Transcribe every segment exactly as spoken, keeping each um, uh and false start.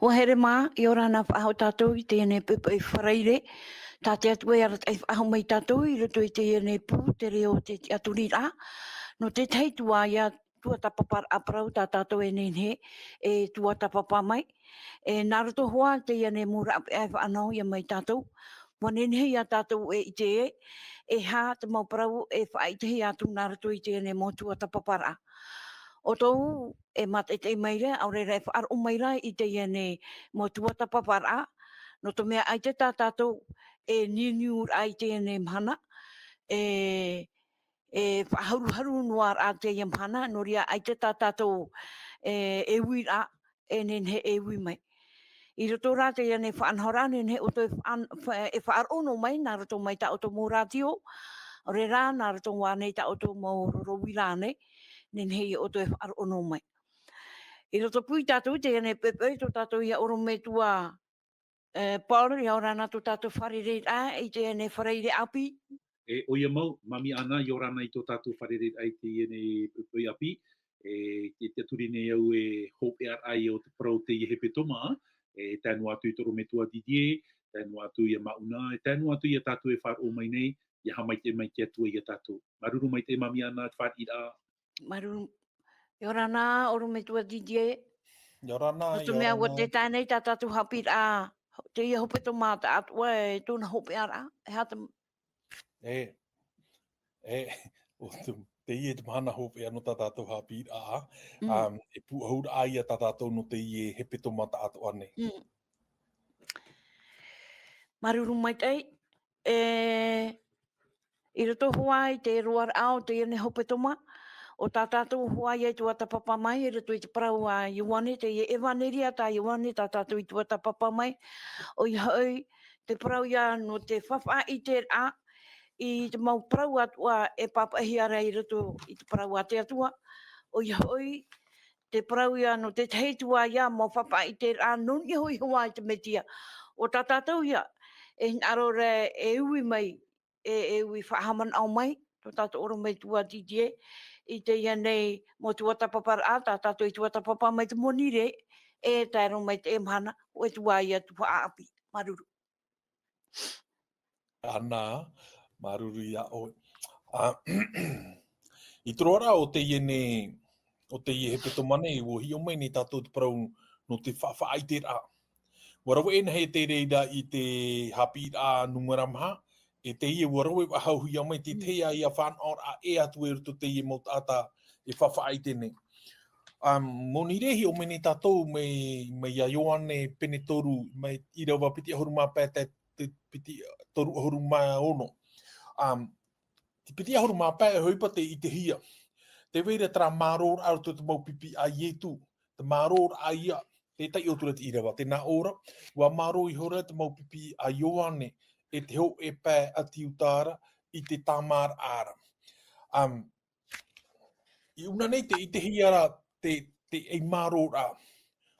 Ua here mā, ʻia ora na faʻahou tātou i teie nei poʻipoʻi Faraire. Tā te Atua e arataʻi faʻahou mai tātou i roto i teie nei pū, te reo o te tiʻaturiraʻa. Nō tētahi tuaʻa, tuatāpaparaʻa parau tā tātou e nehenehe e tuatāpapa mai. E nā roto hoʻi teie nei mau raʻapeʻapeʻa e faʻanahohia mai tātou. ʻUa nehenehe ia tātou e ʻite ē, e aha te mau parau e faʻaʻitehia atu nā roto i teie nei mau tuatāpaparaʻa. ʻO tōʻu e mātaʻitaʻi mai ra, ʻaore rā e faʻaroʻo mai ra i teie nei mau tuatāpaparaʻa, nō te mea ʻaita tā tātou e niuniuraʻa i teie nei mahana, e, e faʻaharuharu noa ra teie mahana, nō reira ʻaita tā tātou e, e uiraʻa, e nehenehe e ui mai. I roto rā teie nei faʻanahoraʻa, nehenehe ʻoutou e faʻan-, fa-, e faʻaroʻo noa mai, nā roto mai tā ʻoutou mau rātio, ʻaore rā, nā roto ānei tā ʻoutou mau roro uiraʻa nei, nehenehe ia ʻoutou e faʻaroʻo noa mai. I roto pū ia tātou, teie nei poʻipoʻi, tō tātou ia ʻorometua, e, Paul, ʻia ora na tō tātou fārereiraʻa i teie nei Faraire ʻāpī. E, ʻoia mau, Mami Ana, ʻia ora na i tō tātou fārereiraʻa i teie nei poʻipoʻi ʻāpī. E, te, te tiʻaturi nei au e hopeʻa ra ia o te parau o teie hepetoma, e, tae noa atu i te ʻorometua Didier, tae noa atu ia Mauna, e tae noa atu ia tātou e faʻaroʻo mai nei, ʻia haʻamaitaʻi mai te Atua ia tātou. Māuruuru maitaʻi Mami Ana, te fāriʻiraʻa. Māuruuru, ʻia ora na, ʻorometua Didier. ʻIa ora na, Nō te ʻia mea ora ua na. Tē tae nei tā tātou haʻapiʻiraʻa, teie hepetoma taʻatoʻa e tōna hopeʻaraʻa, e aha te E, e, ʻo te, teie te mahana hopeʻa nō tā tātou haʻapiʻiraʻa, Mm. um, e pūʻohuraʻa ia tā tātou nō teie hepetoma taʻatoʻa nei. Mm. Māuruuru maitaʻi. E, i roto hoʻi i te roaraʻa o teie nei hepetoma, ʻo tā tātou hoʻi e tuatāpapa mai, i roto i te parau a Ioane, teie ʻevaneria tā Ioane, tā tātou i tuatāpapa mai, ʻoia hoʻi, te parau ia nō te faʻaʻiteraʻa, i te mau parau atoʻa e pāpaʻihia ra i roto i te parau a te Atua, ʻoia hoʻi, te parau ia nō tētahi tuaʻa ia mau faʻaʻiteraʻa nō niʻa hoʻi hoʻi i te Mesia. ʻO tā tātou ia, e hinaʻaro ra e ui mai, e, e ui faʻahaʻamanaʻo mai, tō tātou ʻorometua Didier, i teie nei mau tuatāpaparaʻa, tā tātou i tuatāpapa mai te monirē, e tae roa mai te mahana, ʻo e tuaʻa ia tuhaʻa ʻāpī. Māuruuru. Ana, māuruuru ia ʻoe. A, i te roaraʻa o teie nei, o teie hepetoma nei, ʻua hiʻo mai nei tātou te parau nō te faʻaʻiteraʻa. ʻUa rave ʻē nā hea te reira i te haʻapiʻiraʻa nūmera maha, e teie ʻua rave faʻahouhia mai te Mm. tahi ia faʻanahoraʻa e atu i roto teie mau taʻata e faʻaʻite nei. Um, monirē hiʻo mai nei tātou mai, mai ia Ioane pene toru, mai ʻīrava piti ʻahuru mā pae te, te piti toru ʻahuru mā ono. Um, te piti ʻahuru mā pae e ʻohipa tei ʻitehia. Tē vai ra terā mārōraʻa roto te mau pipi a Ietu. Te mārōraʻa ia, tē taiʻo atu ra te ʻīrava, tē nā ʻō ra, ʻua mārō ihora te mau pipi a Ioane, e te hōʻē pae ʻāti Iuta ra, i te tāmāraʻa ra. Um, I ʻōna nei tē ʻitehia ra te, te ʻei mārōraʻa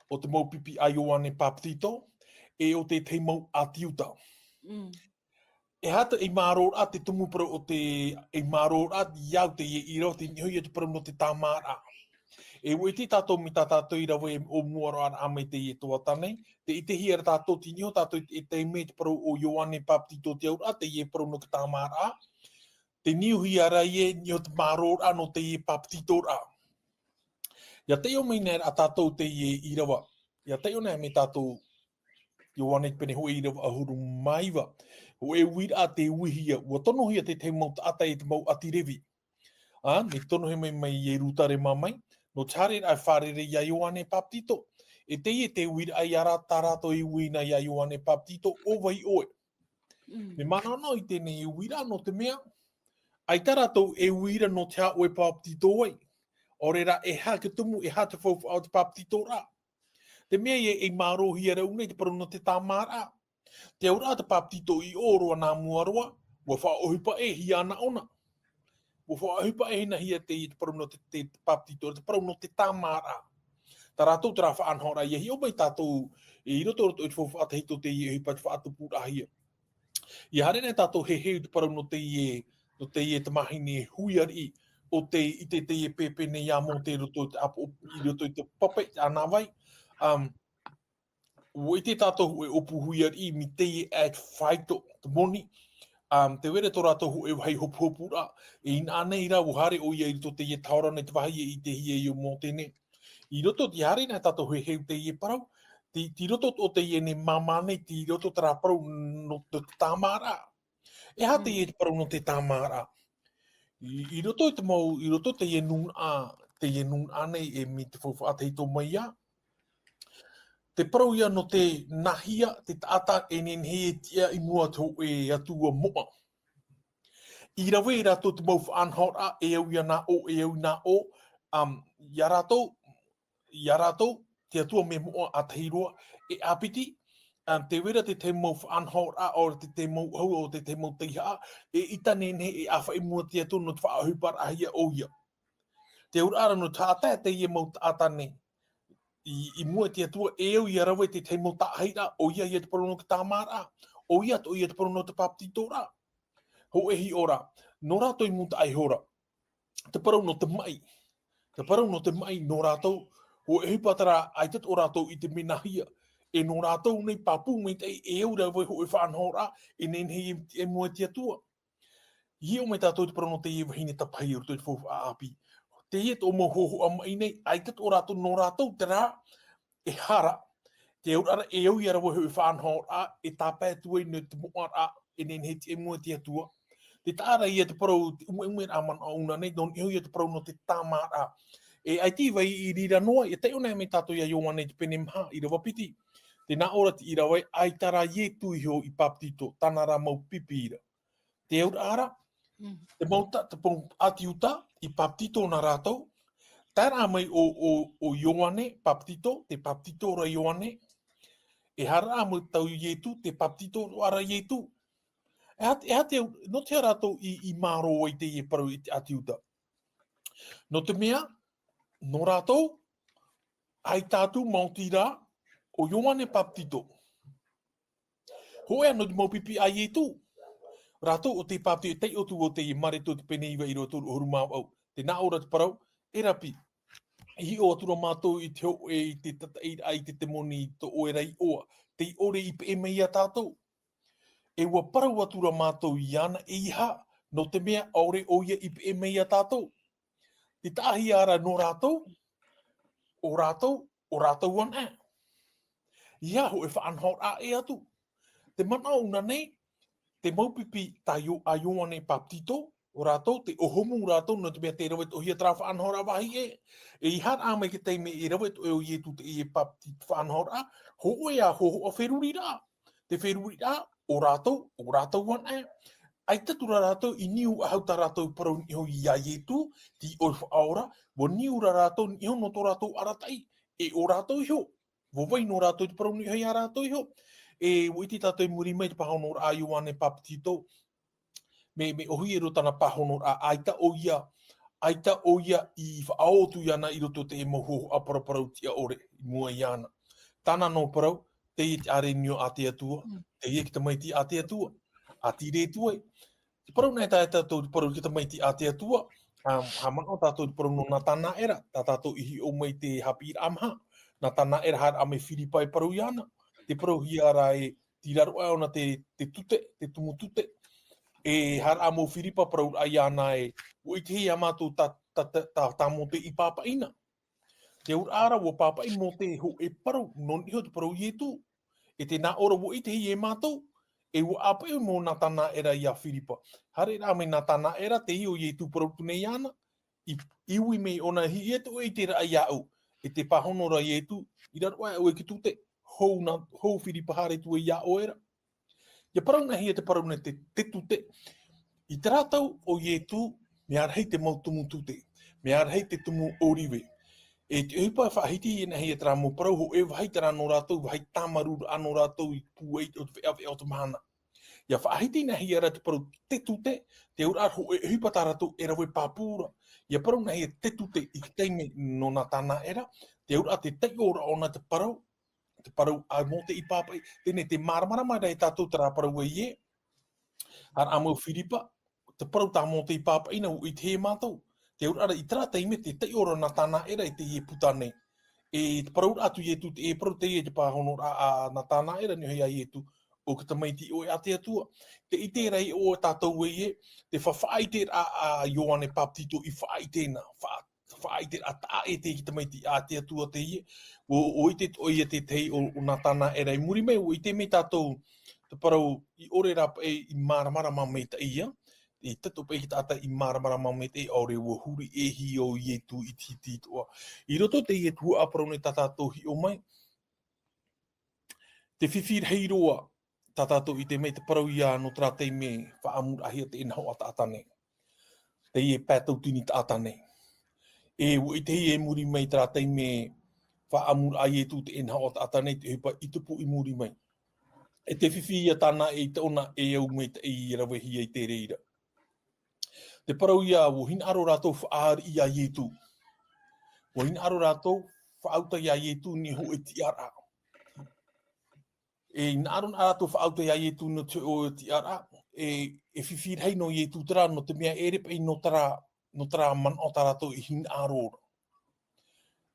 o te mau pipi a Ioane Papetito, e o te, te mau ʻāti Iuta. Mm. E aha te ʻei mārōraʻa, te tumu parau o te ʻei mārōraʻa, i au teie ʻīrava, tē niʻa hoʻi ia te parau nō te tāmāraʻa. E ʻua ʻite tātou mai tā tātou i rave ʻōmuaraʻa mai teie tuhaʻa nei, tē ʻitehia ra tātou, tē niʻa tātou i te, i te mea te parau o Ioane Papetito te auraʻa, teie parau nō te tāmāraʻa. Tē niuhia ra ïa, i niʻa te mārōraʻa nō teie Papetitoraʻa. ʻIa taiʻo mai nei ra tātou teie ʻīrava. ʻIa taiʻo nei mai tātou Ioane pene hōʻē ʻīrava ʻahuru mā iva. Hōʻē uiraʻa tē uihia, ʻua tonohia te tahi mau taʻata e te mau ʻāti Revi. Ā, mea tonohia mai, mai Ierutarema mai, nō te haereraʻa e fārerei ia Ioane Papetito. E teie te uiraʻa ia rā, tā rātou i ui na ia Ioane Papetito, ʻo vai ʻoe? Mm. Mea manaʻo i teie nei uiraʻa nō te mea, ʻaita rātou e ui ra nō te aha ʻoe e papetito ai. ʻAore rā, e aha te tumu, e aha te faufaʻa o te papetitoraʻa. Te mea ïa e mārohia ra nei te parau nō te tāmāraʻa. Te auraʻa te papetito i ʻō roa nā mua roa, ʻua faʻaʻohipa ʻē hia anaʻona. ʻUa faʻaʻohipa ʻē hia te, te parau nō te, te papetito, te parau nō te tāmāraʻa. Tā rātou terā faʻanahoraʻa ʻia hiʻo mai tātou i roto, roto i te faufaʻa tahito teie ʻohipa te faʻatupuraʻahia. ʻIa haere nei tātou e heheu te parau nō teie, nō teie tamahine hui ariʻi, ʻo tei ʻite teie pēpē nei ia Mōte i roto i te ʻāpo-, i roto i te pape, te ʻānāvai. Um, ʻUa ʻite tātou hōʻē ʻōpū hui ariʻi mai teie at Faito, te moni. Um, tē vai ra tō rātou hōʻē vāhi hopuhopuraʻa, e inaha nei rā, ʻua haere ʻoia i roto teie tahora nei te vāhi e ʻitehia i ʻō Mōtē nei. I roto, tē haere nei tātou e heheu teie parau, tei, tei roto o teie nei māmā nei, tei roto terā parau nō te tāmāraʻa. E aha teie te parau nō te tāmāraʻa? I, i roto i te mau, i roto teie nūnaʻa, teie nūnaʻa nei e mai te faufaʻa tahito mai ia. Te parau ia nō te nahia, te taʻata e nehenehe e tiʻa i mua te hōʻē atua moʻa. I rave rātou te mau faʻanahoraʻa, e au ia nā ʻō, e au nā ʻō, um, ia rātou, ia rātou, te atua mea moʻa ʻātahi roa, e ʻāpiti, um, tē vai ra te tahi mau faʻanahoraʻa, ʻaore te tahi mau ʻahu, ʻaore te tahi mau teihaʻa, e ʻita nehenehe e ʻāfaʻi i mua i te atua nō te faʻaʻohiparaʻahia ʻoia. Te auraʻa ra nō te haʻatae teie mau taʻata nei. I, i mua i te atua, e au ia rave te tahi mau taʻahiraʻa, ʻoia ia te parau nō te tāmāraʻa, ʻoia atoʻa ia te parau nō te bāpetizoraʻa. Hōʻē hiʻo ra, nō rātou i mūtaʻa iho ra. Te parau nō te maʻi. Te parau nō te maʻi nō rātou, hōʻē ʻohipa terā, ʻaita atoʻa rātou i ʻite mea nahia. E nō rātou nei pāpū maitaʻi, e au rave hōʻē faʻanahoraʻa, e nehenehe e tiʻa i mua i te atua. Hiʻo mai tātou te parau nō teie vahine tapahia i roto i te faufaʻa ʻāpī. Teie tō mau hōhoʻa maʻi nei, ʻaita atoʻa rātou, nō rātou terā, e hara. Te auraʻa ra, e au ia rave hōʻē faʻanahoraʻa, e tāpae atu ai nō te moʻaraʻa, e nehenehe e tiʻa i mua i te atua. Te taʻa ra ia te parau, te ʻumeʻumeraʻa manaʻo ʻōna nei, nō niʻa iho ia te parau nō te tāmāraʻa. E ʻaita i vai i reira noa, e taiʻo nei mai tātou ia Ioane te pene maha, ʻīrava piti. Tē nā ʻō ra te ʻīrava ē, ʻaita rā Ietu iho i bāpetizo, tāna rā mau pipi ra. Te auraʻa ra, Mm. te mau ta-, te mau ʻāti Iuta, i bāpetizo na rātou, tae rā mai ʻo, ʻo, ʻo Ioane bāpetizo, tē bāpetizo ra Ioane, e haere rā mai tau Ietu, tē bāpetizo ra Ietu. E aha, e aha te, nō te aha rātou i, i mārō ai teie parau i te ʻāti Iuta? Nō te mea, nō rātou, ʻaita atu maoti rā, ʻo Ioane bāpetizo. Hōʻē ā nō te mau pipi a Ietu. Rātou ʻo tē bāpetizo, e taiʻo atu vau teie Mareko te pene iva ʻīrava toru ʻahuru mā vaʻu. Tē nā ʻō ra te parau, e Rabi, e hiʻo atu ra mātou i te hōʻē, i te tataʻiraʻa, i te temoni, tō ʻoe ra iʻoa, tei ʻore i peʻe mai ia tātou. E ʻua parau atu ra mātou iāna, ʻeiaha, nō te mea ʻaore ʻoia i peʻe mai ia tātou. Te taʻahia ra nō rātou, ʻo rātou, ʻo rātou anaʻe. ʻEiaha hōʻē faʻanahoraʻa e ʻatu. Te manaʻo ʻōna nei, te mau pipi tā Io-, a Ioane bāpetizo, ʻo rātou, tē ʻōhumu rātou, nō te mea tē rave atoʻahia terā faʻanahoraʻa vāhi ē. E i haere mai te taime e rave atoʻa ʻo Ietu teie bāpeti-, faʻanahoraʻa, hōʻē ā hōhoʻa feruriraʻa. Te feruriraʻa, ʻo rātou, ʻo rātou anaʻe. ʻAita atu ra rātou i niu ʻahu tā rātou parau niʻa iho ia Ietu, tei ʻore faʻaora, ʻua niu ra rātou niʻa iho nō tō rātou arataʻi, e ʻo rātou iho. ʻUa vai nō rātou te parau niʻa iho ia rātou iho. E, ʻua ʻite tātou i muri mai te pāhonoraʻa a Ioane bāpetizo. Mea, mea ʻōhie roa tāna pāhonoraʻa, ʻaita ʻoia, ʻaita ʻoia i faʻaoti iāna i roto i te mau hōhoʻa paraparau tiʻa ʻore i mua iāna. Tāna noa parau, teie te ʻārenio a te Atua, Mm. teie te tamaiti a te Atua. ʻĀtīrā atu ai. Te parau nei tā tātou, te parau te tamaiti a te Atua, um, haʻamanaʻo tātou te parau nō Natanaera, tā tātou i hiʻo mai te haʻapiʻiraʻa maha. Natanaera haere mai Firipa e parau iāna. Tē parauhia ra ē, tei raro aʻe ʻōna te, te tute, te tumu tute. E haere mai Firipa parau ra iāna ē, ʻua ʻitehia mātou tā, tā, tā, tā, tā Mōtē i pāpaʻi na. Te auraʻa ra ʻua pāpaʻi Mōtē hōʻē parau, nō niʻa iho te parau Ietu. E tē nā ʻō ra ʻua ʻitehia e mātou, e ʻua ʻāpeʻe nō Natanaera ia Firipa. Haere rā mai Natanaera, tei ʻō Ietu parau atu nei iāna, i, i ui mai ʻōna, hiʻi atu ʻoe i te raʻi iāʻu. E tē pāhono ra Ietu, i raro aʻe ʻoe i te tute, hou na, hou Firipa haere atu ai iā ʻoe ra. ʻIa parau na hia te parau nei te, te tute. I terā tau o Ietu, mea rahi te mau tumu tute. Mea rahi te tumu ʻōrive. E te ʻohipa faʻahiti na hia terā mau parau hōʻē vāhi terā nō rātou, vāhi tāmarū ra nō rātou i pūai o te veʻaveʻa o te mahana. ʻIa faʻahiti na hia ra te parau te tute, te auraʻa hōʻē ʻohipa tā rātou e rave pāpū ra. ʻIa parau na hia te tute i te taime nō Natanaera, te auraʻa te taiʻo ra ʻōna te parau, te parau a Mōtē i pāpaʻi, teie nei te māramarama ra e tātou terā parau ē. Haere mai Firipa, te parau tā Mōtē i pāpaʻi na ʻua ʻitehia e mātou. Te auraʻa i terā taime te taiʻo ra Natanaera i teie puta nei. E te parau atu Ietu, te e parau teie te pāhonoraʻa a Natanaera, nō hea Ietu, ʻo te tamaiti ʻoe a te Atua. Te ʻite ra ʻoe tātou e, te faʻaʻiteraʻa a Ioane Papetito i faʻaʻite na, faʻa-, faʻaʻiteraʻa taʻa ʻē te tamaiti a te Atua teie. ʻO, ʻo ʻite atoʻa ia te tahi o, o Natanaera i muri mai, ʻua ʻite mai tātou, te parau i ʻore rā paʻi i māramarama maitaʻi ia, i tato paʻi te taʻata i māramarama maitaʻi, ʻaore ʻua huri e hia ʻo Ietu i te hiti atoʻa. I roto teie tuhaʻa parau nei tā tātou hiʻo mai, te fifi rahi roa, tā tātou ʻite mai te parau ia nō terā taime faʻaʻamuraʻahia te ʻenahoʻa taʻata nei. Teie pae tautini taʻata nei. E ʻua ʻite e muri mai terā taime faʻaʻamuraʻa Ietu te ʻenahoʻa taʻata nei, te ʻohipa i tupu i muri mai. E te fifi ia tāna e i taʻona e au maitaʻi i ravehia i te reira. Te parau ia, ʻua hinaʻaro rātou faʻaʻite ia Ietu. ʻUa hinaʻaro rātou faʻauta ia Ietu nō te hōʻē tiʻaraʻa. E hinaʻaro na rātou faʻauta ia Ietu nō te hōʻē tiʻaraʻa, e, e fifi rahi nō Ietu terā, nō te mea ʻere paʻi nō terā, nō terā manaʻo tā rātou i hinaʻaro ra.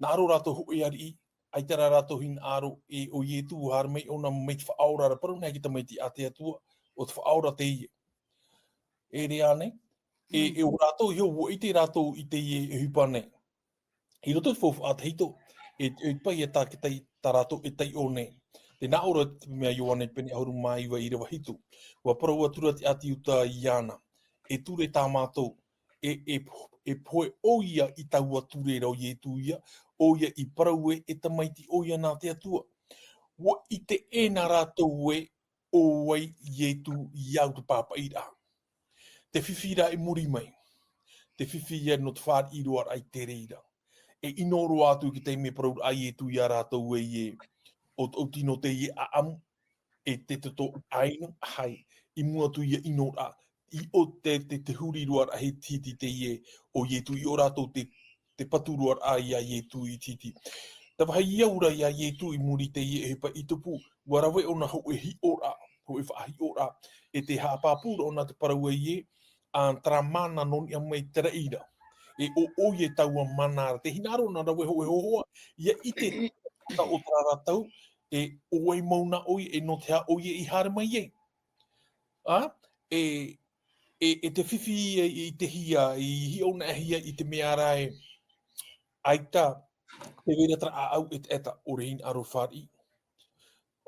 Hinaʻaro rātou hōʻē ariʻi, ʻaita rā rātou hinaʻaro, e ʻo Ietu ʻua haere mai ʻōna mai te faʻaora ra, parau nei te tamaiti a te Atua, ʻo te faʻaora teie. E reira nei, e, e ʻo rātou iho ʻua ʻite rātou i teie ʻohipa nei. I roto te faufaʻa tahito, e, e paʻi e tā ke tai, tā rātou e taiʻo nei. Tē nā ʻō ra te mea Ioane pene ʻahuru mā iva ʻīrava hitu. ʻUa parau atu ra te ʻāti Iuta iāna. E ture tā mātou. E, e, e pohe ʻoia i taua ture ra ʻo Ietu ia, ʻoia i parau ē, e tamaiti ʻoia nā te Atua. ʻUa ʻite ē nā rātou ē, ʻo vai Ietu i au te pāpaʻiraʻa. Te fifi ra i muri mai. Te fifi ia nō te fāriʻi roa ra i te reira. E ʻino roa atu i te taime parau ra Ietu ia rātou ē, ʻo tōʻu tino teie ʻaʻamu, e te toto ʻaino, hai, i mua atu ia ʻino ra, i ʻō te, te, te huri roa ra he titi teie ʻo Ietu i ʻō rātou te, te patu roa ra ia Ietu i titi. Te vāhi i au ra ia Ietu i muri teie ʻohipa i tupu, ʻua rave ʻōna hōʻē hiʻoraʻa, hōʻē faʻahiʻoraʻa, e te haʻapāpū ra ʻōna te parau ē, a terā mana nō niʻa mai te reira. E ʻo, ʻoia taua mana ra, te hinaʻaro na rave hōʻē hōhoʻa, ia ʻite, tā ʻo terā ra tau, e ʻo vai mau nā ʻoia, e nō te aha ʻoia i haere mai ai. A, e, e, e te fifi i, i te hia, i hiʻo na hia i te mea ra ē, ʻaita, te vai ra terā ʻāʻau e te ʻeta, ʻaore hinaʻaro fāriʻi.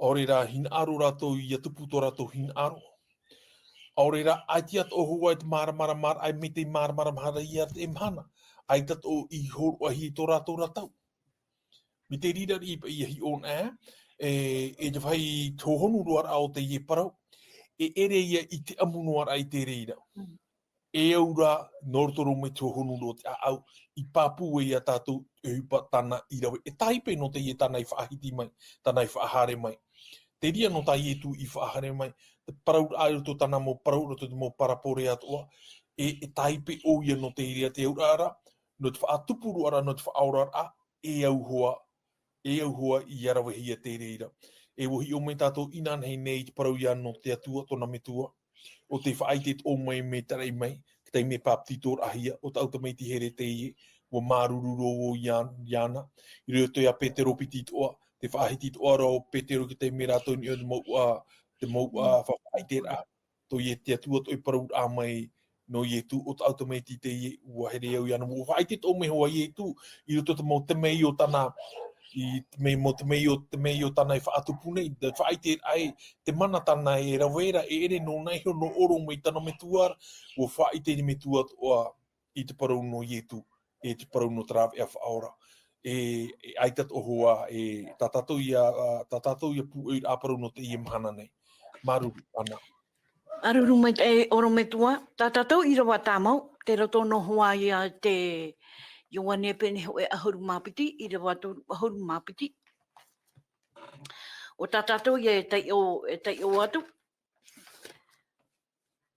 ʻAore rā hinaʻaro rātou ia tupu tō rātou hinaʻaro. ʻAore rā, ʻaita atoʻa hoʻi te māramarama, ʻaita mai te māramarama hara ia te mahana. ʻAita atoʻa i hōroʻahia i tō rātou ra tau. Mai te reira riʻi paʻi ia hiʻo na, e, e te vāhi hōhonu roa ra o teie parau, e ʻere ia i te ʻamu noa ra i te reira. Mm. E au ra, nō roto rō mai te hōhonu roa te ʻāʻau, i pāpū e ia tātou, e ʻohipa tāna i rave, e tāipe nō teie tāna i faʻahiti mai, tāna i faʻahaere mai. Te reira nō tā Ietu i faʻahaere mai, te parau ra i roto tāna mau parau, roto te mau parabole atoʻa, e, e tāipe ʻoia nō te reira te auraʻa ra, nō te faʻatupu roa ra, nō te faʻaoraraʻa, e au hoʻi, e au hoʻi ia ravehia te reira. E ʻua hiʻo mai tātou inānahi nei i te parau ia nō te Atua, tōna metua. ʻO tē faʻaʻite atoʻa mai mai te raʻi mai, te taime papetitoraʻahia, ʻo tāʻu tamaiti here teie, ʻua māuruuru roa vau ia, iāna. I roto ia Petero piti atoʻa, tē faʻahiti atoʻa ra ʻo Petero i te taime rātou i niʻa i te mouʻa, te mouʻa, mm, faʻaʻiteraʻa. Tō Ie-, te Atua tō e parau ra mai nō Ietu, ʻo tāʻu tamaiti teie, ʻua here au iāna. ʻUa faʻaʻite atoʻa mai hoʻi Ietu, i roto te mau temeio tāna, i te mea mau temeio, temeio tāna i faʻatupu nei, te faʻaʻite ai, te mana tāna e rave ra, e ʻere nōna iho nō ʻō roa mai tāna metua ra, ʻua faʻaʻite te metua atoʻa i te parau nō Ietu, e te parau nō te rāveʻa faʻaora. E, e ʻaita atoʻa hoʻi, e tā tātou ia, ā, tā tātou ia pūʻoiraʻa parau nō teie mahana nei. Māuruuru, Ana. Māuruuru maitaʻi ʻorometua, tā tātou ʻīrava tāmau, tei roto noa hoʻi ia te Ioane pene hōʻē ʻahuru mā piti, ʻīrava toru ʻahuru mā piti. ʻO tā tātou ia e taiʻo, e taiʻo atu.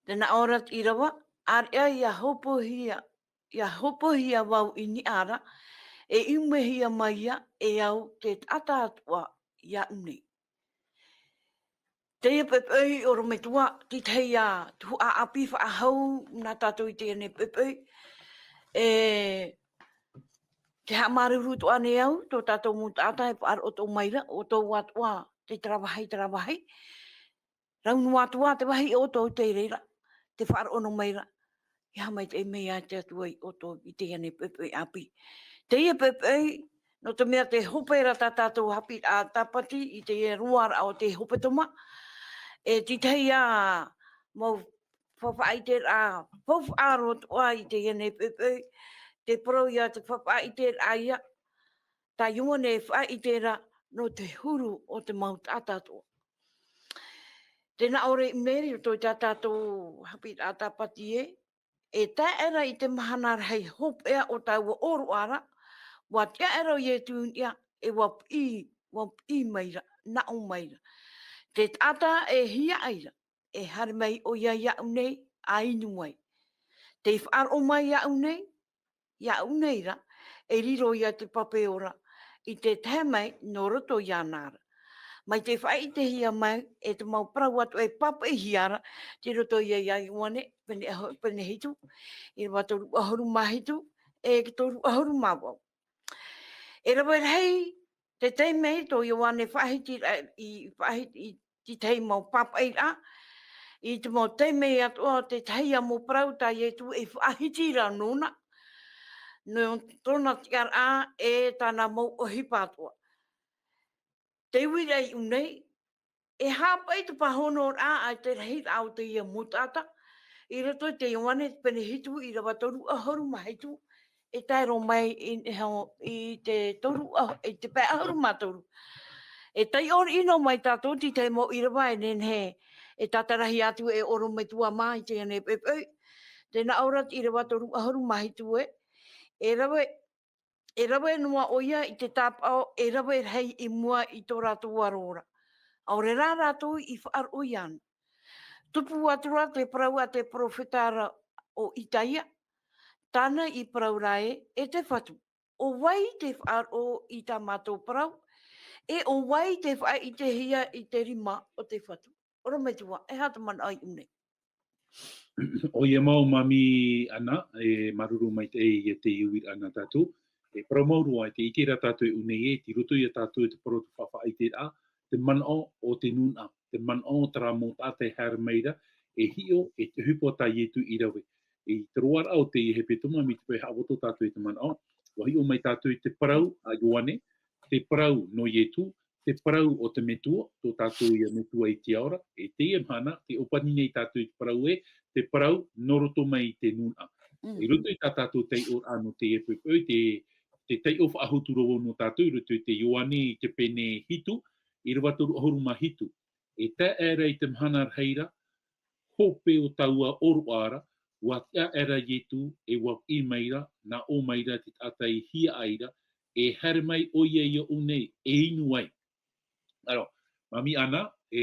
Tē nā ʻō ra te ʻīrava, ʻāreʻa ia hopohia, ia hopohia vau i niʻa ra, e ʻumehia mai ia e au te taʻata atoʻa iāʻu nei. Teie poʻipoʻi ʻorometua, te tahi ia tuhaʻa ʻāpī faʻahou nā tātou i teie nei poʻipoʻi. E, Te haʻamāuruuru atoʻa nei au, tō tātou mau taʻata e faʻaroʻo atoʻa mai ra, ʻoutou atoʻa te taravahi, taravahi. Rau noa atoʻa te vāhi ʻoutou tei reira, tē faʻaroʻo noa mai ra. E haʻamaitaʻi mai te Atua ia ʻoutou i teie nei poʻipoʻi ʻāpī. Teie poʻipoʻi, nō te mea tē hope ra tā tātou haʻapiʻiraʻa Tāpati i teie roaraʻa o te hepetoma. E te tahi ā mau faʻaʻiteraʻa faufaʻa roa atoʻa i teie nei poʻipoʻi, te parau ia te faʻaʻiteraʻa ia, tā Ioane e faʻaʻite ra nō te huru o te mau taʻata atoʻa. Tē nā ʻō ra i ʻō nei i roto i tā tātou haʻapiʻiraʻa Tāpati ē, e tae aʻera i te mahana rahi hopeʻa o taua ʻōroʻa ra, ʻua tiʻa aʻera ʻo Ietu i niʻa, e ʻua piʻi, ʻua piʻi mai ra, naʻo mai ra. Te taʻata e hiaʻai ra, e haere mai ʻoia iāʻu nei, ʻa inu ai. Tei faʻaroʻo mai iāʻu nei, iāʻu nei ra, e riro ia te pape ora, i te tae mai nō roto iāna ra. Mai tē faʻaʻitehia mai, e te mau parau atoʻa e papaʻihia ra, tei roto ia ia Ioane, pene ʻaho-, pene hitu, ʻīrava toru ʻahuru mā hitu, e toru ʻahuru mā vaʻu. E rave rahi te taime tō Ioane faʻahiti ra-, i faʻahiti, i te tahi mau papaʻiraʻa, i te mau taime atoʻa o te tahi ā mau parau tā Ietu e faʻahiti ra nōna, nō tōna tiʻaraʻa e tāna mau ʻohipa atoʻa. Te uiraʻa i ʻō nei, e haʻapaʻo i te pāhonoraʻa ʻa te rahiraʻa o teie mau taʻata, i roto i te Ioane pene hitu ʻīrava toru ʻahuru mā hitu, e tae roa mai i, i, i te toru ʻaho-, i te pae ʻahuru mā toru. E taiʻo riʻi noa mai tātou i te mau ʻīrava e nehenehe e tātarahia atu e orometua mā i teie nei poʻipoʻi. Tē nā ʻō ra te ʻīrava toru ʻahuru mā hitu ē, e rave, e rave noa ʻoia i te tāpaʻo, e rave rahi i mua i tō rātou aro ra. ʻAore rā rātou i faʻaroʻo iāna. Tupu atu ra te parau a te perofeta ra ʻo Itaia, tāna i parau ra ē, e te Fatu, ʻo vai tē faʻaroʻo i tā mātou parau, e ʻo vai tē faʻaʻitehia i te rima o te Fatu? Orometua, e aha te manaʻo i ʻō nei? ʻOia mau, Māmī Ana, e māuruuru maitaʻi i teie uiraʻa nā tātou. E parau mau roa, e tē ʻite ra tātou i ʻō nei ē, tei roto ia tātou i te parau o te faʻaʻiteraʻa, te manaʻo o te nūnaʻa, te manaʻo o terā mau taʻata e haere mai ra, e hiʻo, e te ʻohipa tā Ietu i rave. I te roaraʻa o teie hepetoma, mai te peu e haʻavotō tātou i te manaʻo, ʻua hiʻo mai tātou i te parau a Ioane, te parau nō Ietu, te parau o te Metua, tō tātou ia Metua i te ao ra, e teie mahana, tē ʻōpani nei tātou i te parau ē, te parau nō roto mai i te nūnaʻa. Mm. I roto i tā tātou taiʻoraʻa nō teie poʻipoʻi, te, te taiʻo faʻahotu ra vau nō tātou, i roto i te Ioane i te pene hitu, ʻīrava toru ʻahuru mā hitu. E tae aʻera i te mahana rahi ra, hope o taua ʻōroʻa ra, ʻua tiʻa aʻera Ietu, e ʻua piʻi mai ra, naʻo mai ra te taʻata i hiaʻai ra, e haere mai ʻoia i ʻō nei, e inu ai. Alors, Māmī Ana, e,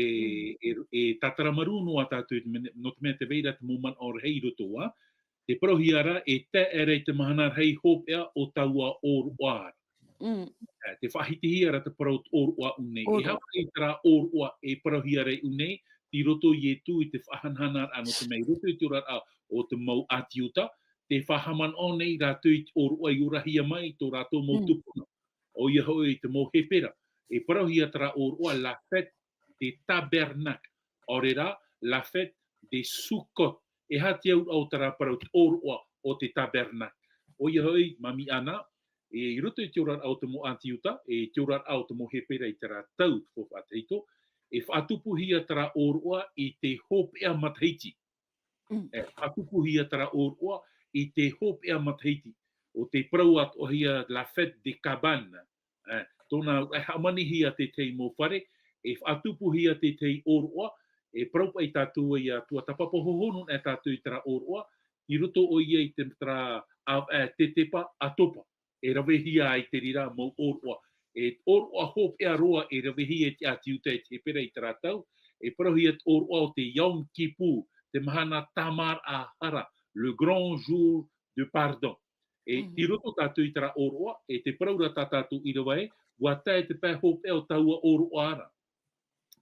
Mm. e, e tātara marū noa tātou, nō te mea tē vai ra te mau manaʻo rahi i roto ā, tē parauhia ra, e tae aʻera i te mahana rahi hopeʻa o taua ʻōroʻa ra. Mm. Eh, tē faʻahitihia ra te parau ʻōroʻa i ʻō nei. E ʻōroʻa. Aha paʻi terā ʻōroʻa e parauhia ra i ʻō nei, tei roto ia Ietu i te faʻahanahanaraʻa nō te mea i roto i te oraraʻa o te mau ʻĀti Iuta, tē faʻahaʻamanaʻo nei rātou i te ʻōroʻa i orahia mai i tō rātou mau Mm. tupuna. ʻOia hoʻi te mau Hepera. E parauhia terā ʻōroʻa la fête des tabernacles. ʻAore rā, la fête des Sukkot. E aha te auraʻa o terā parau te ʻōroʻa o te tabernacle? ʻOia hoʻi, Māmī Ana, e, i roto i te oraraʻa o te mau ʻĀti Iuta, e te oraraʻa o te mau Hepera i terā tau te faufaʻa tahito, e faʻatupuhia terā ʻōroʻa i te hopeʻa matahiti. Mm. E, faʻatupuhia terā ʻōroʻa i te hopeʻa matahiti. ʻO te parau atoʻahia la fête des cabanes. Eh, tōna, e hāmanihia te tahi mau fare, e faʻatupuhia te tahi ʻōroʻa, e parau paʻi tātou ia tuatāpapa hohonu e tātou i terā ʻōroʻa, i roto ʻoia i te, terā, a, e, tetepa ʻatopa. E ravehia ai te reira mau ʻōroʻa. E ʻōroʻa hopeʻa roa e ravehia e te ʻĀti Iuta e te Hepera i terā tau, e parauhia te ʻōroʻa o te Yom Kippur, te mahana tāmāraʻa hara, le grand jour de pardon. E, Mhm. tei roto tātou i terā ʻōroʻa, e tē parau ra tā tātou ʻīrava ē, ʻua tae te pae hopeʻa o taua ʻōroʻa ra.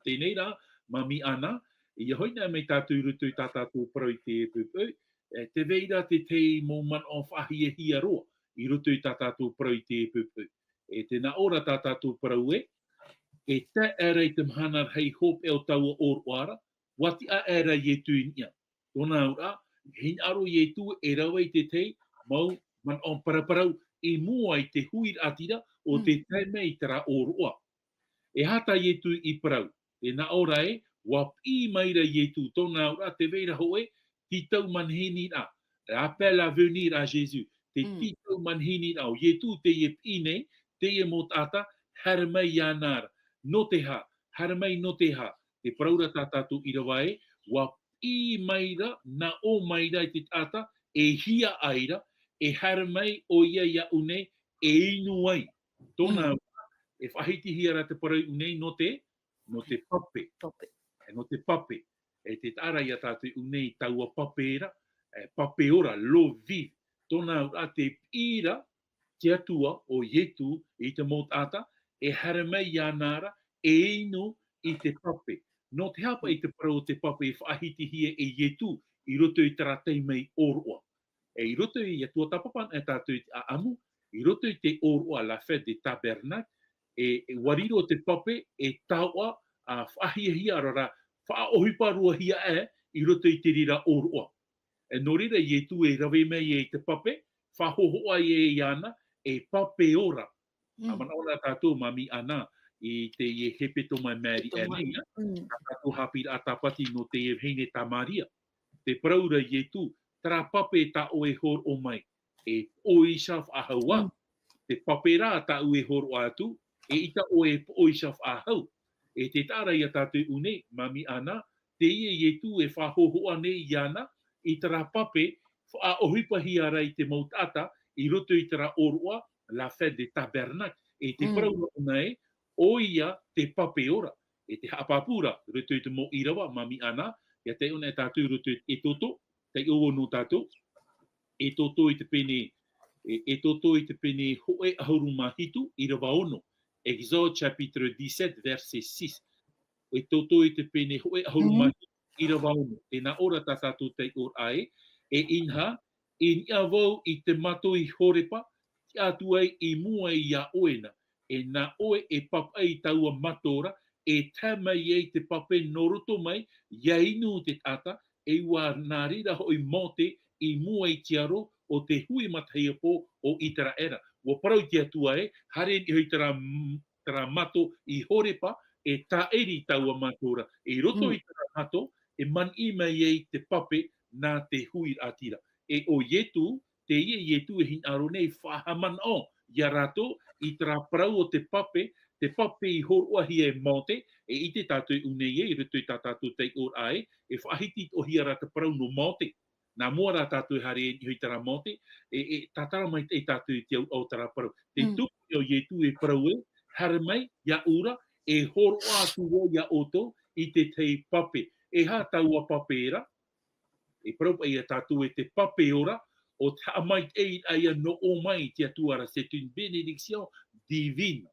Teie rā, Māmī Ana, ʻia hoʻi anaʻe mai tātou i roto i tā tātou parau i teie poʻipoʻi, e, tē vai ra te tahi mau manaʻo faʻahiahia roa. i roto i tā tātou parau i teie poʻipoʻi. E tē nā ʻō ra tā tātou parau ē, e tae aʻera i te mahana rahi hopeʻa o taua ʻōroʻa ra, ʻua tiʻa aʻera Ietu i niʻa. Tōna auraʻa, e hinaʻaro Ietu e rave i te tahi mau manaʻo paraparau i mua i te huiraʻatira o te tae mai i terā ʻōroʻa. E aha tā Ietu i parau? Tē nā ʻō ra ē, ʻua piʻi mai ra Ietu, tōna auraʻa, tē vai ra hōʻē tītau manihini ra, appel à venir à Jésus, te tītau manihini ra, ʻo Ietu teie e piʻi nei, teie mau taʻata, haere mai iāna ra. Nō te aha, haere mai nō te aha, te parau ra tā tātou ʻīrava ē, ʻua piʻi mai ra, nā ʻō mai ra i te taʻata, e hiaʻai ra, e haere mai ʻoia iāʻu nei, e inu ai. Tōna, e faʻahitihia ra te parau nei nō te, nō te pape. Pape. E nō te pape. E tē taʻa ra ia tātou i ʻō nei taua pape ra, e pape ora, l'eau vive. Tōna auraʻa tē piʻi ra te Atua ʻo Ietu i te mau taʻata, e haere mai iāna ra, e inu i te pape. Nō te aha paʻi te parau o te pape i faʻahitihia e Ietu i roto i terā taime ʻōroʻa? E i roto i, ʻia tuatāpapa anaʻe tātou i te ʻāʻamu, i roto i te ʻōroʻa, la fête des tabernacles, e, e ʻua riro te pape, e taoʻa, ʻa faʻahiahia ra, ra, faʻaʻohipa ruahia aʻe i roto i te reira ʻōroʻa. E nō reira Ietu e rave mai ai i te pape, faʻahōhoʻa ai iāna, e pape ora. ʻA manaʻo na tātou, Māmī Ana, i teie hepetoma e maere aʻe nei, ʻa, tā tātou haʻapiʻiraʻa tāpati nō teie vahine tā Maria. Te parau ra Ietu, terā pape tā ʻoe e hōroʻa mai, e poʻoiša faʻahou ā. Te pape rā tāʻu e hōroʻa atu, eʻita ʻoe e poʻoiša faʻahou. E tē taʻa ra ia tātou i ʻō nei, Māmī Ana, teie Ietu e faʻahōhoʻa nei iāna, i terā pape, faʻaʻohipahia ra i te mau taʻata, i roto i terā ʻōroʻa, la fête des tabernacles. E te parau ra ʻōna ē, ʻoia te pape ora. E te haʻapāpū ra, i roto i te mau ʻīrava, Māmī Ana, ʻia taiʻo anaʻe tātou i roto i Exodo, taiʻo vau nō tātou, Exodo i te pene, e, Exodo i te pene hōʻē ʻahuru mā hitu, ʻīrava ono. Exode chapitre dix-sept, verset six. Exodo i te pene hōʻē ʻahuru mā hitu, ʻīrava ono. Tē nā ʻō ra tā tātou taiʻoraʻa ē, e inaha, i niʻa vau i te mato i Horepa, tiʻa atu ai i mua iā ʻoe na, e nā ʻoe e papaʻi i taua mato ra, e tae mai ai te pape nō roto mai, ʻia inu te taʻata, e ʻua nā reira hoʻi Mōte i mua i te aro o te hui matahiapo o Iteraera. ʻUa parau te Atua ē, haere i niʻa i terā m-, terā mato i Horepa, e tāʻiri i taua mato ra. I roto i terā mato, e maniʻi mai ai te pape nā te huiraʻatira. E ʻo Ietu, teie Ietu e hinaʻaro nei faʻahaʻamanaʻo ia rātou i terā parau o te pape, te pape i hōroʻahia e Mōte, e ʻite tātou i ʻō nei ē, i roto i tā tātou taiʻoraʻa ē, e faʻahiti atoʻahia ra te parau nō Mōte. Nā mua rā tātou e haere i niʻa i terā Mōte, e, e tātara maitaʻi tātou i te auraʻa o terā parau. Te tupu ʻo Ietu e parau ē, haere mai, iāʻu ra, e hōroʻa atu vau iā ʻoutou i te tahi pape. E aha taua pape ra? E parau paʻi ia tātou ē te pape ora, ʻo te haʻamaitaʻiraʻa ia nō ʻō mai i te Atua ra, c'est une bénédiction divine.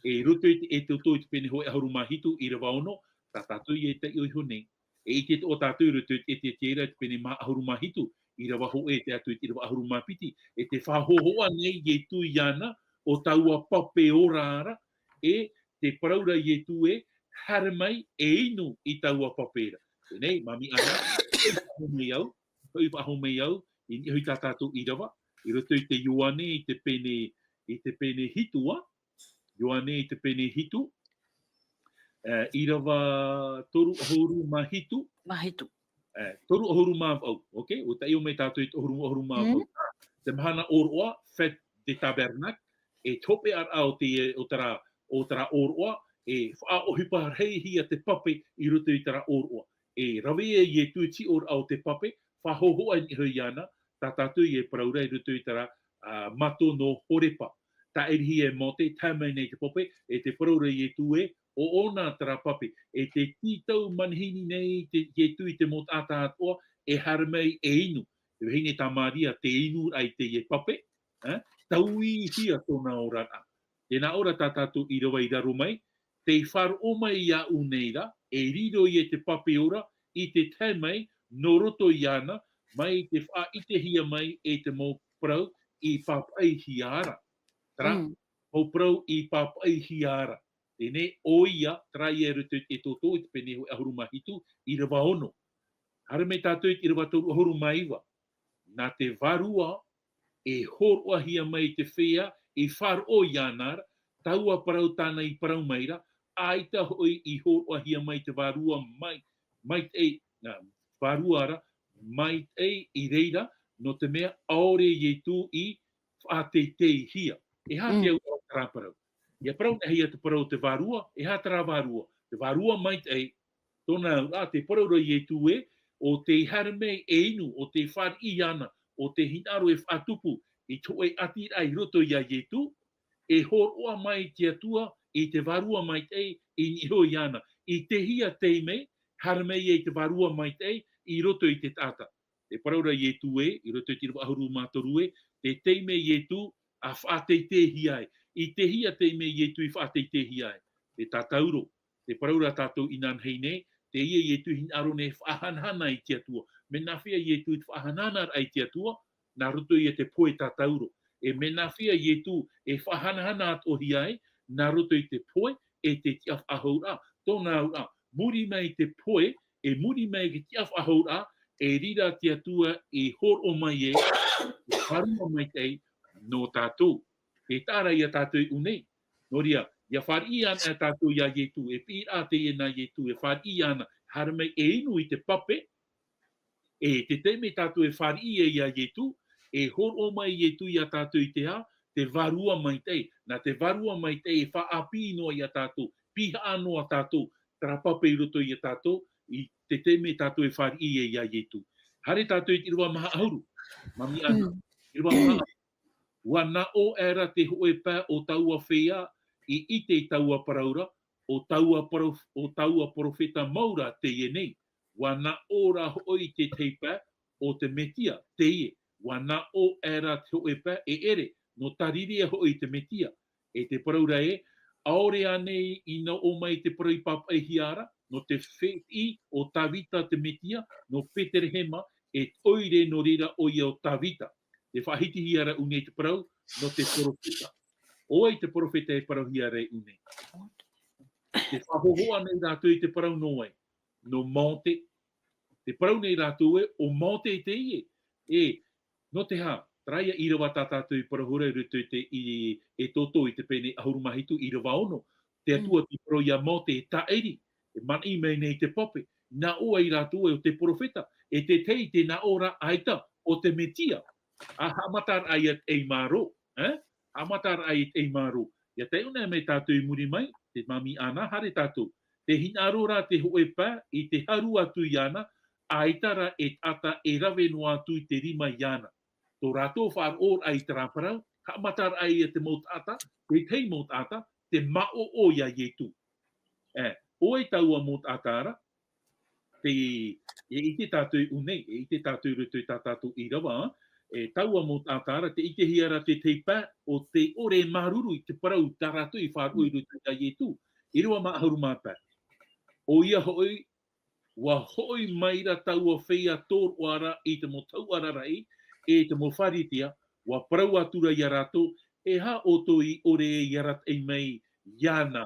E i roto i te Exodo i te pene hōʻē ʻahuru mā hitu, ʻīrava ono, tā tātou ia e taiʻo iho nei. E ʻite atoʻa tātou i roto i te Etietiera i te pene maha ʻahuru mā hitu, ʻīrava hōʻē e tae atu i te ʻīrava ʻahuru mā piti, e tē faʻahōhoʻa nei Ietu iāna, ʻo taua pape ora ra, e te parau ra Ietu ē, haere mai e inu i taua pape ra. Teie nei, Māmī Ana, hoʻi faʻahou mai au, hoʻi faʻahou mai au, i niʻa i tā tātou ʻīrava, i roto i te Ioane i te pene, i te pene hitu ā, Ioane i te pene hitu, e, ʻīrava toru ʻahuru mā hitu. Mā hitu. E, toru ʻahuru mā vaʻu, ok? ʻUa taiʻo mai tātou i te toru ʻahuru, ʻahuru mā vaʻu. Te mahana ʻōroʻa, fête des tabernacles, e te hopeʻaraʻa o te, o terā, o terā ʻōroʻa, e faʻaʻohipa rahi hia te pape i roto i terā ʻōroʻa. E rave ai Ietu i te tiʻoraʻa o te pape, faʻahōhoʻa i niʻa iho iāna, tā tātou ia e parau ra i roto i terā, ā, mato nō Horepa. Tāʻirihia e Mōte, tae mai nei te pape, e te parau ra Ietu ē, ʻo ʻōna terā pape, e te tītau manihini nei te Ietu i te mau taʻata atoʻa, e haere mai e inu. Te vahine tā Maria, tē inu ra i teie pape, ā, tauihia tōna oraraʻa. Tē nā ʻō ra tā tātou ʻīrava i raro mai, tē faʻaroʻo mai iāʻu nei ra, e riro ia te pape ora, i te tae mai, nō roto iāna, mai te faʻaʻitehia mai e te mau parau, i pāpaʻihia ra. Terā, Mm. mau parau i pāpaʻihia ra. Teie nei, ʻoia, terā ia i roto i te Exodo i te pene hōʻē ʻahuru mā hitu, ʻīrava ono. Haere mai tātou i te ʻīrava toru ʻahuru mā iva. Nā te Vārua e hōroʻahia mai i te feiā i faʻaroʻo iāna ra, taua parau tāna i parau mai ra, ʻaita hoʻi i hōroʻahia mai te Vārua mai, maitaʻi, nā, Vārua ra, maitaʻi i reira, nō te mea ʻaore Ietu i faʻateiteihia. E aha te Mm. auraʻa o terā parau? ʻIa parau nei ia te parau o te Vārua, e aha terā Vārua? Te Vārua maitaʻi, tōna auraʻa, tē parau ra Ietu ē, ʻo tē haere mai e inu, ʻo tē fāriʻi iāna, ʻo tē hinaʻaro e faʻatupu i te hōʻē ʻatiraʻa i roto ia Ietu, e hōroʻa mai te Atua i te Vārua maitaʻi i niʻa iho iāna. I tēhea taime, haere mai ai te Vārua maitaʻi i roto i te taʻata. Tē parau ra Ietu ē, i roto i te ʻīrava ʻahuru mā toru ē, te taime Ietu a faʻateiteihia ai. I tēhea taime Ietu i faʻateiteihia ai? Tē tātauro. Tē parau ra tātou inānahi nei, teie Ietu i hinaʻaro nei e faʻahanahana i te Atua. Mea nāfea Ietu i te faʻahanahana ra i te Atua? Nā roto ia i te pohe tātauro. E mea nāfea Ietu e faʻahanahana atoʻahia ai? Nā roto i te pohe e te tiʻafaʻahouraʻa. Tōna auraʻa, muri mai i te pohe, e muri mai i te tiʻafaʻahouraʻa, e riro te Atua i hōroʻa mai e, e Vārua maitaʻi nō tātou. E taʻa ra ia tātou i ʻō nei. Nō reira, ʻia fāriʻi ana tātou ia Ietu, e piʻiraʻa teie nā Ietu, e fāriʻi ana, haere mai e inu i te pape, e te taime tātou e fāriʻi ai ia Ietu, e hōroʻa mai Ietu ia tātou i te aha? Te Vārua maitaʻi. Nā te Vārua maitaʻi e faʻaʻāpī noa ia tātou, pihaʻa noa tātou, terā pape i roto ia tātou, i te taime tātou e fāriʻi ai ia Ietu. Haere tātou i te ʻīrava maha ʻahuru, Mami Ana, Mm. ʻīrava maha ʻahuru. ʻUa naʻo aʻera te hōʻē pae o taua feiā i ʻite i taua parau ra, ʻo taua paro-, ʻo taua perofeta mau ra teie nei. ʻUa naʻo ra hoʻi te tahi pae o te Metia, teie. ʻUa naʻo aʻera te hōʻē pae e ʻere, nō Tarirea hoʻi te Metia. E tē parau ra ē, ʻaore ānei i naʻo mai te parau i pāpaʻihia ra, nō te fētiʻi o Tavita te Metia, nō Peterehema, e ʻoire nō reira ʻoia ʻo Tavita. Tē faʻahitihia ra ʻō nei te parau, nō te perofeta. ʻO vai te perofeta e parauhia ra i ʻō nei? Tē faʻahōhoʻa nei rātou i te parau nō vai? Nō Mōte. Tē parau nei rātou ē, ʻo Mōte teie. E, nō te aha, terā ia ʻīrava tā tātou i parau ra i roto i te, i, Exodo i te pene ʻahuru mā hitu, ʻīrava ono. Te Atua Mm. tei parau ia Mōte e tāʻiri, e manaʻo mai nei te pape. Naʻo ai rātou ē ʻo te perofeta, e te tahi tē naʻo ra ʻaita ʻo te Metia. A haʻamataraʻa ia te ʻaimārō, eh? Haʻamataraʻa ia te ʻaimārō. ʻIa taiʻo nei mai tātou i muri mai, te Mami Ana, haere tātou. Tē hinaʻaro ra te hōʻē pae i te haru atu iāna, ʻaita ra e taʻata e rave noa atu i te rima iāna. Tō rātou faʻaroʻoraʻa i terā parau, haʻamataraʻa ia te mau taʻata, te tahi mau taʻata, tē māʻoʻo ia Ietu. Eh, ʻo vai taua mau taʻata ra, tē, e ʻite tātou i ʻō nei, e ʻite tātou i roto i tā tātou ʻīrava, e taua mau taʻata ra, tē ʻitehia ra te tahi pae, ʻo tē ʻore e māuruuru i te parau tā rātou i faʻaroʻo i roto ia Ietu. ʻĪrava maha ʻahuru mā pae. ʻOia hoʻi, ʻua hoʻi mai ra taua feiā tōroʻa ra i te mau tauʻa rarahi, e te mau Pharisea, ʻua parau atu ra ia rātou, e aha ʻoutou i ʻore e arataʻi mai iāna?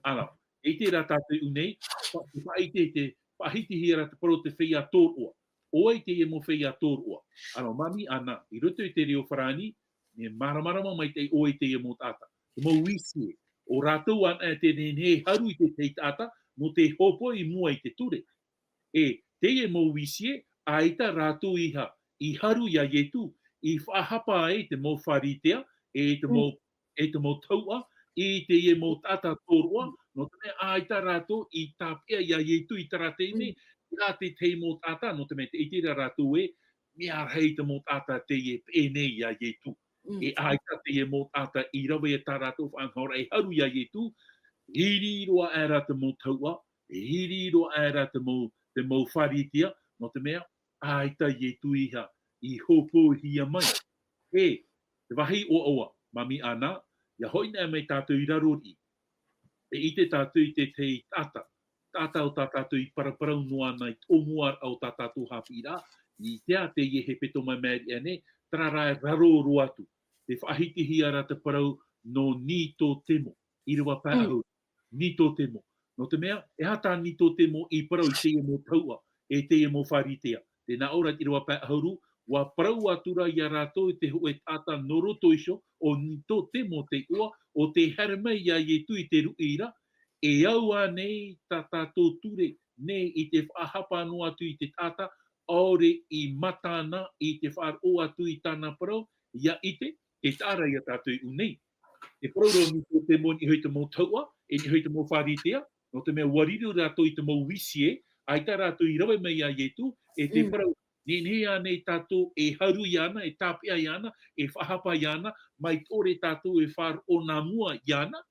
Ana, e ʻite ra tātou i ʻō nei, fa-, faʻaʻite te, faʻahitihia ra te parau o te feiā tōroʻa. ʻO vai teie mau feiā tōroʻa? Ana, Mami Ana, i roto i te reo farāni, mea māramarama maitaʻi ʻoe i teie mau taʻata. Te mau huissiers. ʻO rātou anaʻe tē nehenehe e haru i te tahi taʻata, nō te hōpoi i mua i te ture. E, teie mau huissiers, ʻaita rātou i ha-, i haru ia Ietu, i faʻahapa ai te mau Pharisea, e te mau, e te mau tauʻa, i teie mau taʻata tōroʻa, nō te mea ʻaita rātou i tāpeʻa ia Ietu i terā taime, i te tahi mau taʻata, nō te mea tē ʻite ra rātou ē, mea rahi te mau taʻata teie e peʻe nei ia Ietu. Mm. E ʻaita teie mau taʻata i rave i tā rātou faʻanahoraʻa e haru ia Ietu, riri roa aʻera te mau tauʻa, riri roa aʻera te mau, te mau Pharisea, nō te mea, ʻaita Ietu i ha-, i hōpoihia mai. E, te vāhi ʻoaʻoa, Mami Ana, ʻia hoʻi anaʻe mai tātou i raro riʻi. E ʻite tātou i te tahi taʻata, taʻata o tā tātou i paraparau noa ana i te ʻōmuaraʻa o tā tātou haʻapiʻiraʻa, i te aha teie hepetoma i maʻiri aʻe nei, terā rā e raro roa atu. Te faʻahitihia ra te parau nō Nitotemo, ʻīrava pae ʻahuru. Nitotemo. Nō te mea, e aha tā Nitotemo i parau i teie mau tahuʻa, e teie mau Pharisea? Tē nā ʻō ra te ʻīrava pae ʻahuru, ʻua parau atu ra ia rātou i te hōʻē taʻata nō roto iho, ʻo Nitotemo te iʻoa, ʻo tē haere mai ia Ietu i te ruʻi ra, e au ānei tā tātou ture nei i te faʻahapa noa atu i te taʻata, ʻaore i mata na i te faʻaroʻo atu i tāna parau, ʻia ʻite, tē taʻa ra ia tātou i ʻō nei. Te parau ra ʻo Nitotemo i niʻa i te mau tahuʻa, i niʻa i te mau Pharisea, nō te mea ʻua riro rātou i te mau huissier, ʻaita rātou i rave mai ia Ietu, e te parau, nehenehe ānei tātou e haru iāna, e tāpeʻa iāna, e faʻahapa iāna, mai te ʻore tātou e faʻaroʻo nā mua iāna?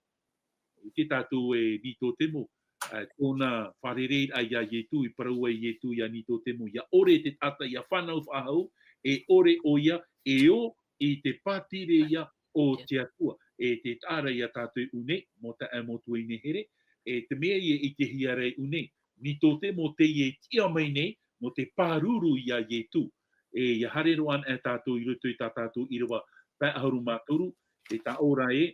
ʻIte tātou e Nitotemo, ā, tōna fārereiraʻa ia Ietu, i parau ai Ietu ia Nitotemo, ʻia ʻore te taʻata ʻia fānau faʻahou, e ʻore ʻoia e ō i te pātireia o te Atua. E tē taʻa ra ia tātou i ʻō nei, mau taeaʻe, mau tuahine here, e te mea ia i ʻitehia ra i ʻō nei, Nitotemo teie e tiʻa mai nei, nō te pāruru ia Ietu. E, ʻia haere roa anaʻe tātou i roto i tā tātou ʻīrava pae ʻahuru mā toru, e tā ʻō ra ē,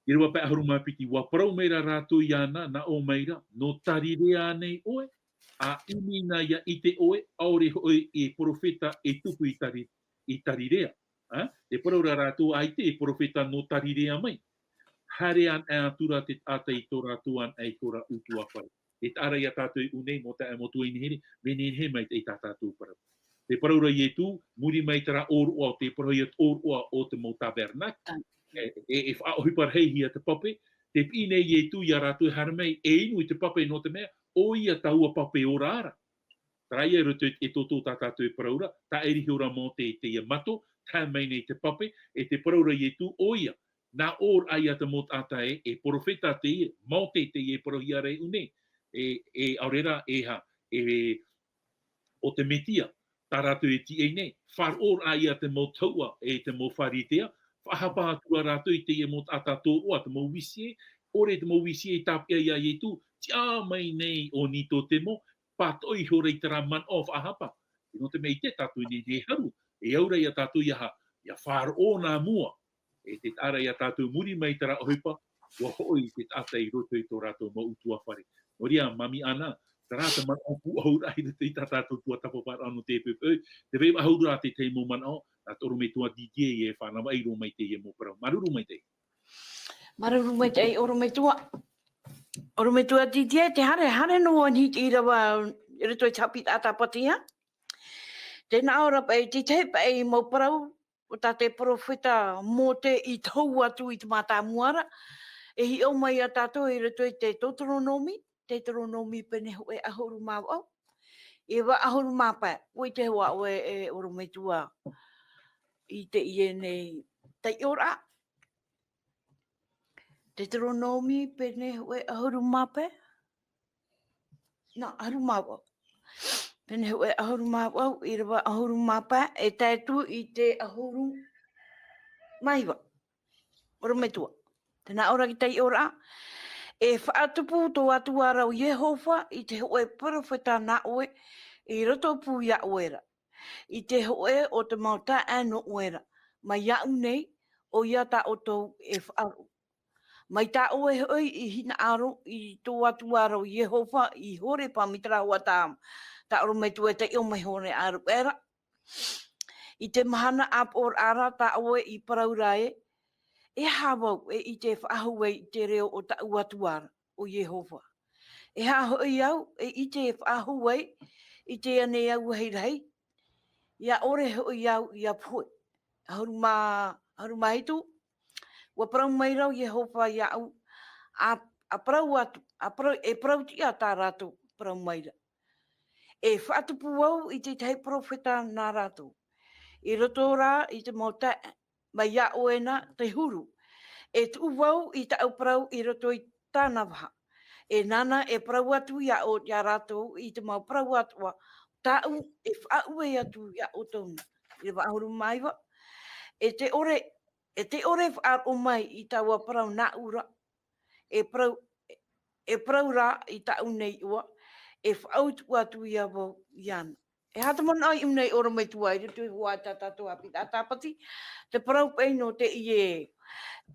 ʻīrava pae ʻahuru mā piti, ʻua parau mai ra rātou iāna, nā ʻō mai ra, nō Tarirea ānei ʻoe, ā, ʻimi na ʻia ʻite ʻoe, ʻaore hoʻi e perofeta e tupu i Tari-, i Tarirea. Ā, e parau ra rātou, ʻaita e perofeta nō Tarirea mai. Haere anaʻe atu ra te taʻata i tō rātou anaʻe i tō rātou ʻutuāfare. E taʻa ra ia tātou i ʻō nei, mau taeaʻe, mau tuahine here, mea nehenehe maitaʻi tā tātou parau. Te parau ra Ietu, muri mai terā ʻōroʻa, ʻo tē parauhia te ʻōroʻa o te mau tabernacle, e, e, e faʻaʻohipa rahi hia te pape, tē piʻi nei Ietu ia rātou e haere mai, e inu i te pape nō te mea, ʻoia taua pape ora ra. Terā ia i roto i te Exodo tā tātou e parau ra, tāʻiri ihora Mōte i teie mato, tae mai nei te pape, e te parau ra Ietu, ʻoia, nā ʻō ra ia te mau taʻata ē, e perofeta teie, Mōte teie e parauhia ra i ʻō nei, e, e ʻaore rā, e aha, e, ʻo te Mesia, tā rātou e tīaʻi nei, faʻaroʻo ra ia te mau tahuʻa, e te mau Pharisea, faʻahapa atu ra rātou i teie mau taʻata tōroʻa, te mau huissier, ʻore te mau huissier i tāpeʻa ia Ietu, tiʻa mai nei ʻo Nitotemo, pātoʻi ihora i terā manaʻo faʻahapa. E nō te mea ʻite tātou nei e haru, e au ra ia tātou ʻia ha-, ʻia faʻaroʻo nā mua. E te taʻa ra ia tātou muri mai terā ʻohipa, ʻua hoʻi te taʻata i roto i tō rātou mau ʻutuāfare. Nō reira, Mami Ana, terā te manaʻo pūʻohu ra i roto i tā tātou tuatāpaparaʻa nō teie poʻipoʻi, tē vai faʻahou ra te tahi mau manaʻo, nā te ʻorometua Didier e fānaʻo roa mai teie mau parau. Māuruuru maitaʻi. Māuruuru maitaʻi, ʻorometua. ʻOrometua Didier, tē haere, haere noa nei i te ʻīrava i roto i te haʻapiʻiraʻa Tāpati, ā? Tē nā ʻō ra paʻi, te tahi paʻi mau parau, ʻo tā te perofeta Mōte i tohu atu i te mātāmua ra, e hiʻo mai ia tātou i roto i te Teuteronome, Teuteronome pene hōʻē ʻahuru mā vaʻu, ʻīrava ʻahuru mā pae, ʻua ʻite hoʻi ʻoe e ʻorometua i teie nei taiʻoraʻa. Teuteronome pene hōʻē ʻahuru mā pae. Nā, ʻahuru mā vaʻu. Pene hōʻē ʻahuru mā vaʻu, ʻīrava ʻahuru mā pae, e tae atu i te ʻahuru mā iva. ʻOrometua. Tē nā ʻō ra te taiʻoraʻa. E faʻatupu tō Atua ra ʻo Iehova i te hōʻē perofeta nā ʻoe, i roto pū ia ʻoe ra. I te hōʻē o te mau taeaʻe nō ʻoe ra. Mai iāʻu nei, ʻoia tā ʻoutou e faʻaroʻo. Mai tā ʻoe hoʻi i hinaʻaro i tō Atua ra ʻo Iehova i Horepa mai te rā hoʻi tā, tā ʻorometua e taiʻo mai Horepa ra. I te mahana ʻāpoʻoraʻa ra tā ʻoe i parau ra ē, e aha vau e ʻite e faʻahou ai i te reo o tāʻu Atua ra, ʻo Iehova. E aha hoʻi au e ʻite e faʻahou ai i teie nei auahi rahi, ʻia ʻore hoʻi au ʻia pohe. ʻAhuru mā, ʻahuru mā hitu, ʻua parau mai ra ʻo Iehova iāʻu, ʻa, ʻa parau atu, ʻa parau, e parau tiʻa tā rātou, parau mai ra. E faʻatupu au i te tahi perofeta nā rātou. I roto rā i te mau taeaʻe, mai iā ʻoe na te huru. E tuʻu vau i tāʻu parau i roto i tāna vaha. E nāna e parau atu iā ʻo, iā rātou i te mau parau atoʻa, tāʻu e faʻaue atu iā ʻoutou na. ʻĪrava ʻahuru mā iva. E te ʻore, e te ʻore faʻaroʻo mai i taua parau nāʻu ra, e parau, e parau rā i tāʻu nei iʻoa, e faʻautuʻa atu ia vau iāna. E aha te manaʻo i ʻō nei ʻorometua i roto i te hoʻi tā tātou haʻapiʻiraʻa tāpati, te parau paʻi nō teie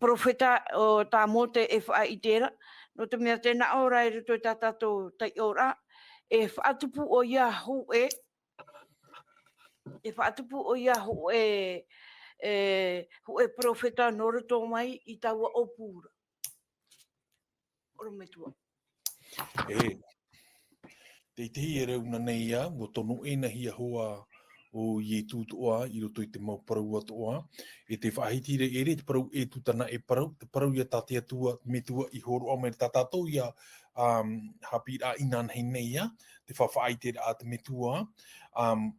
perofeta ʻo tā Mōte e faʻaʻite ra, nō te mea tē nā ʻō ra i roto i tā tātou taiʻoraʻa, e faʻatupu ʻoia hōʻē, e faʻatupu ʻoia hōʻē, e, hōʻē perofeta nō roto mai i taua ʻōpū ra. ʻOrometua. E, te ʻite e rau na nei ia, ʻua tono ʻē na hia hoa ʻo Ietu toʻa, i roto i te mau parau atoʻa, e te faʻahiti ra ʻere, te parau e tūtana e parau, te parau ia tā te Atua, metua i hōroʻa mai tā tātou ia, um, haʻapiʻiraʻa inanahi nei ia, te faʻaʻiteraʻa te metua, um,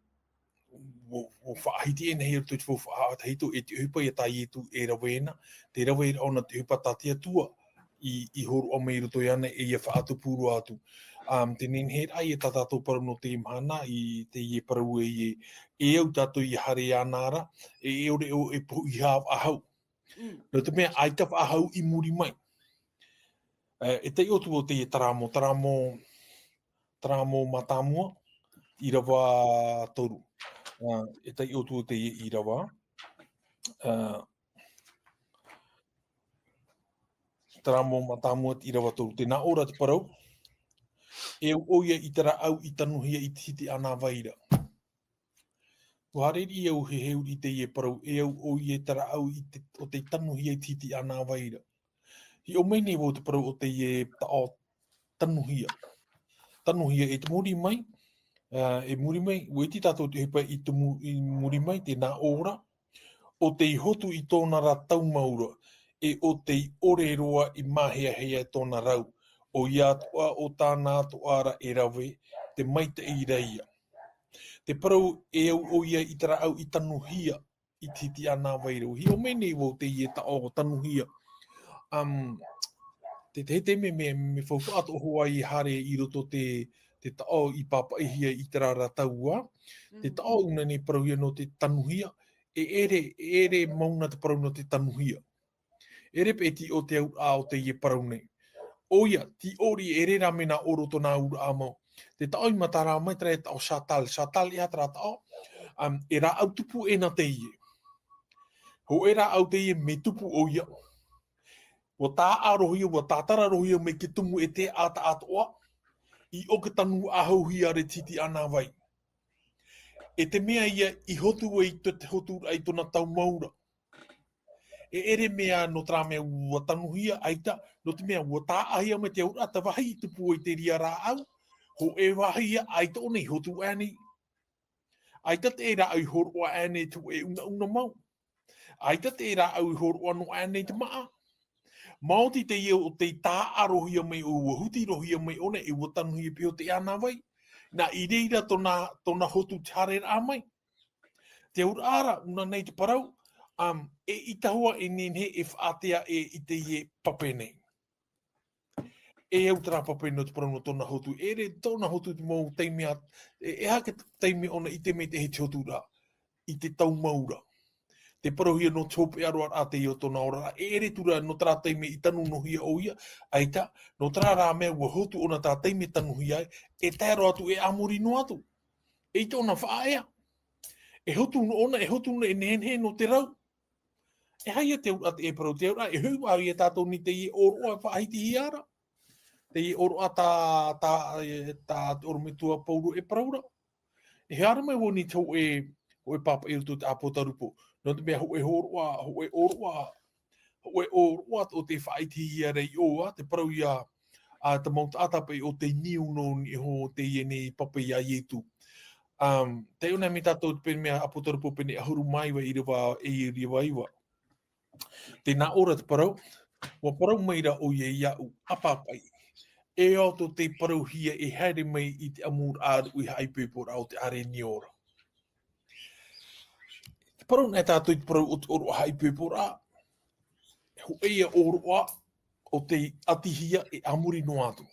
ʻua, ʻua faʻahiti ʻē na hia roto i te faufaʻa tahito e te ʻohipa ia tā Ietu e rave na, te rave ra ʻōna te ʻohipa tā te Atua, i, i hōroʻa mai i roto iāna e ia faʻatupu roa atu. Um, te nehenehe ra ia tā tātou parau nō te mahana i teie parau e, e, e au tātou i haere iāna ra, e, e ʻore ʻo e poʻihā faʻahou. Mm. Nō te mea, ʻaita faʻahou i muri mai. E, e taiʻo atu ʻo teie taramo, taramo, taramo mātāmua, ʻīrava toru. A, e taiʻo atu ʻo teie ʻīrava. A, taramo mātāmua, ʻīrava toru. Tē nā ʻō ra te parau, e au ʻoia i te rāʻau i tanuhia i te hiti ʻānāvai ra. ʻUa haere riʻi au e heheu i teie parau, e au ʻoia i te rāʻau i te, ʻo tei tanuhia i te hiti ʻānāvai ra. Hiʻo mai nei vau te parau o teie taʻo tanuhia. Tanuhia e te muri mai, ā, e muri mai, ʻua ʻite tātou te ʻohipa i te mu-, i muri mai, tē nā ʻō ra, ʻo tei hotu i tōna ra taumaura, e ʻo tei ʻore roa i māheahea tōna rau, ʻoia atoʻa ʻo tāna atoʻa ra e rave, te maitaʻi ra ia. Te parau e au ʻoia i te rāʻau i tanuhia, i te hiti ʻānāvai ra. Hiʻo mai nei vau teie taʻo tanuhia. Um, te, te, te mea, mea, mea faufaʻa atoʻa hoʻi i haere i roto te, te taʻo i pāpaʻihia i terā ra tau ā. Te Mm. taʻo ʻua nei parauhia nō te tanuhia, e ʻere, e ʻere mau na te parau nō te tanuhia. ʻEre paʻi te ʻō te auraʻa o teie parau nei. ʻOia, te ʻō riʻi e ʻere rā mea nā ʻō roto nā auraʻa mau. Te taʻo i matara mai terā e taʻo Shātale. Shātale e aha terā taʻo, um, e rāʻau tupu ʻē na teie. Hōʻē rāʻau teie mea tupu ʻoia. ʻUa tāʻarohia, ʻua tātararohia mai te tumu e te ʻātaʻatoʻa. I ʻoka tanu ʻāhauhia ra te hiti ʻānāvai. E te mea ia i hotu ai te, te hoturaʻa i tōna taumaura. E ʻere mea nō terā mea ʻua tanuhia, ʻaita, nō te mea ʻua tāʻahia mai te auraʻa, te vāhi i tupu ai te reira rāʻau, hōʻē vāhi ia, ʻaita ʻōna i hotu ʻānei. ʻAita te rāʻau i hōroʻa ʻānei te hōʻē unauna mau. ʻAita te rāʻau i hōroʻa noa ʻānei te māʻa. Maoti teie ʻo tei tāʻarohia mai ʻōna, ʻua hutirohia mai ʻōna, e ʻua tanuhia pihaʻi i te ʻānāvai. Nā, i reira tōna, tōna hotu te haereraʻa mai. Te auraʻa ra, ʻua nei te parau, um, e ʻita hoʻi e nehenehe e faʻaʻite ʻē i teie pape nei. E au terā pape nō te parau nō tōna hotu, e ʻere tōna hotu te mau taime a, e, e aha te taime ʻōna i ʻite mai te, e te hotu ra, i te taumaura. Te parauhia nō te hopeʻa roa ra teie o tōna oraraʻa, e ʻere atu ra nō terā taime i tanu noa hia ʻoia, ʻaita, nō terā rā mea ʻua hotu ʻōna terā taime tanuhia ai, e tae roa atu e a muri noa atu. E ʻita ʻōna faʻaea. E hotu noa ʻōna, e hotu noa e nehenehe nō te rau. E aha ia te auraʻa te e parau, te auraʻa, e hoʻi vau ia tātou nei teie ʻōroʻa faʻahitihia ra. Teie ʻōroʻa tā, tā, e, tā te ʻorometua Pauro e parau ra. E haere mai vau nei te hōʻē, hōʻē pāpaʻi i roto i te ʻĀpōtarupo. Nō te mea hōʻē hōroʻa, hōʻē ʻōroʻa, hōʻē ʻōroʻa o te faʻaʻitehia ra i ʻō ā, te parau ia, a, te mau taʻata paʻi o tei niu noa nei iho teie nei pape ia Ietu. Um, taiʻo na mai tātou te pene mea ʻĀpōtarupo pene ʻahuru mā iva ʻīrava, e ʻīrava iva. Tē nā ʻō ra te parau, ʻua parau mai ra ʻoia iāʻu, ʻa pāpaʻi. E ʻaita tei parauhia e haere mai i te ʻamuraʻa ruʻi haʻaipoiporaʻa o te ʻāreʻa ra. Te parau nei tātou i te parau o te ʻōroʻa haʻaipoiporaʻa, hōʻē ia ʻōroʻa o tei ʻatihia e a muri noa atu.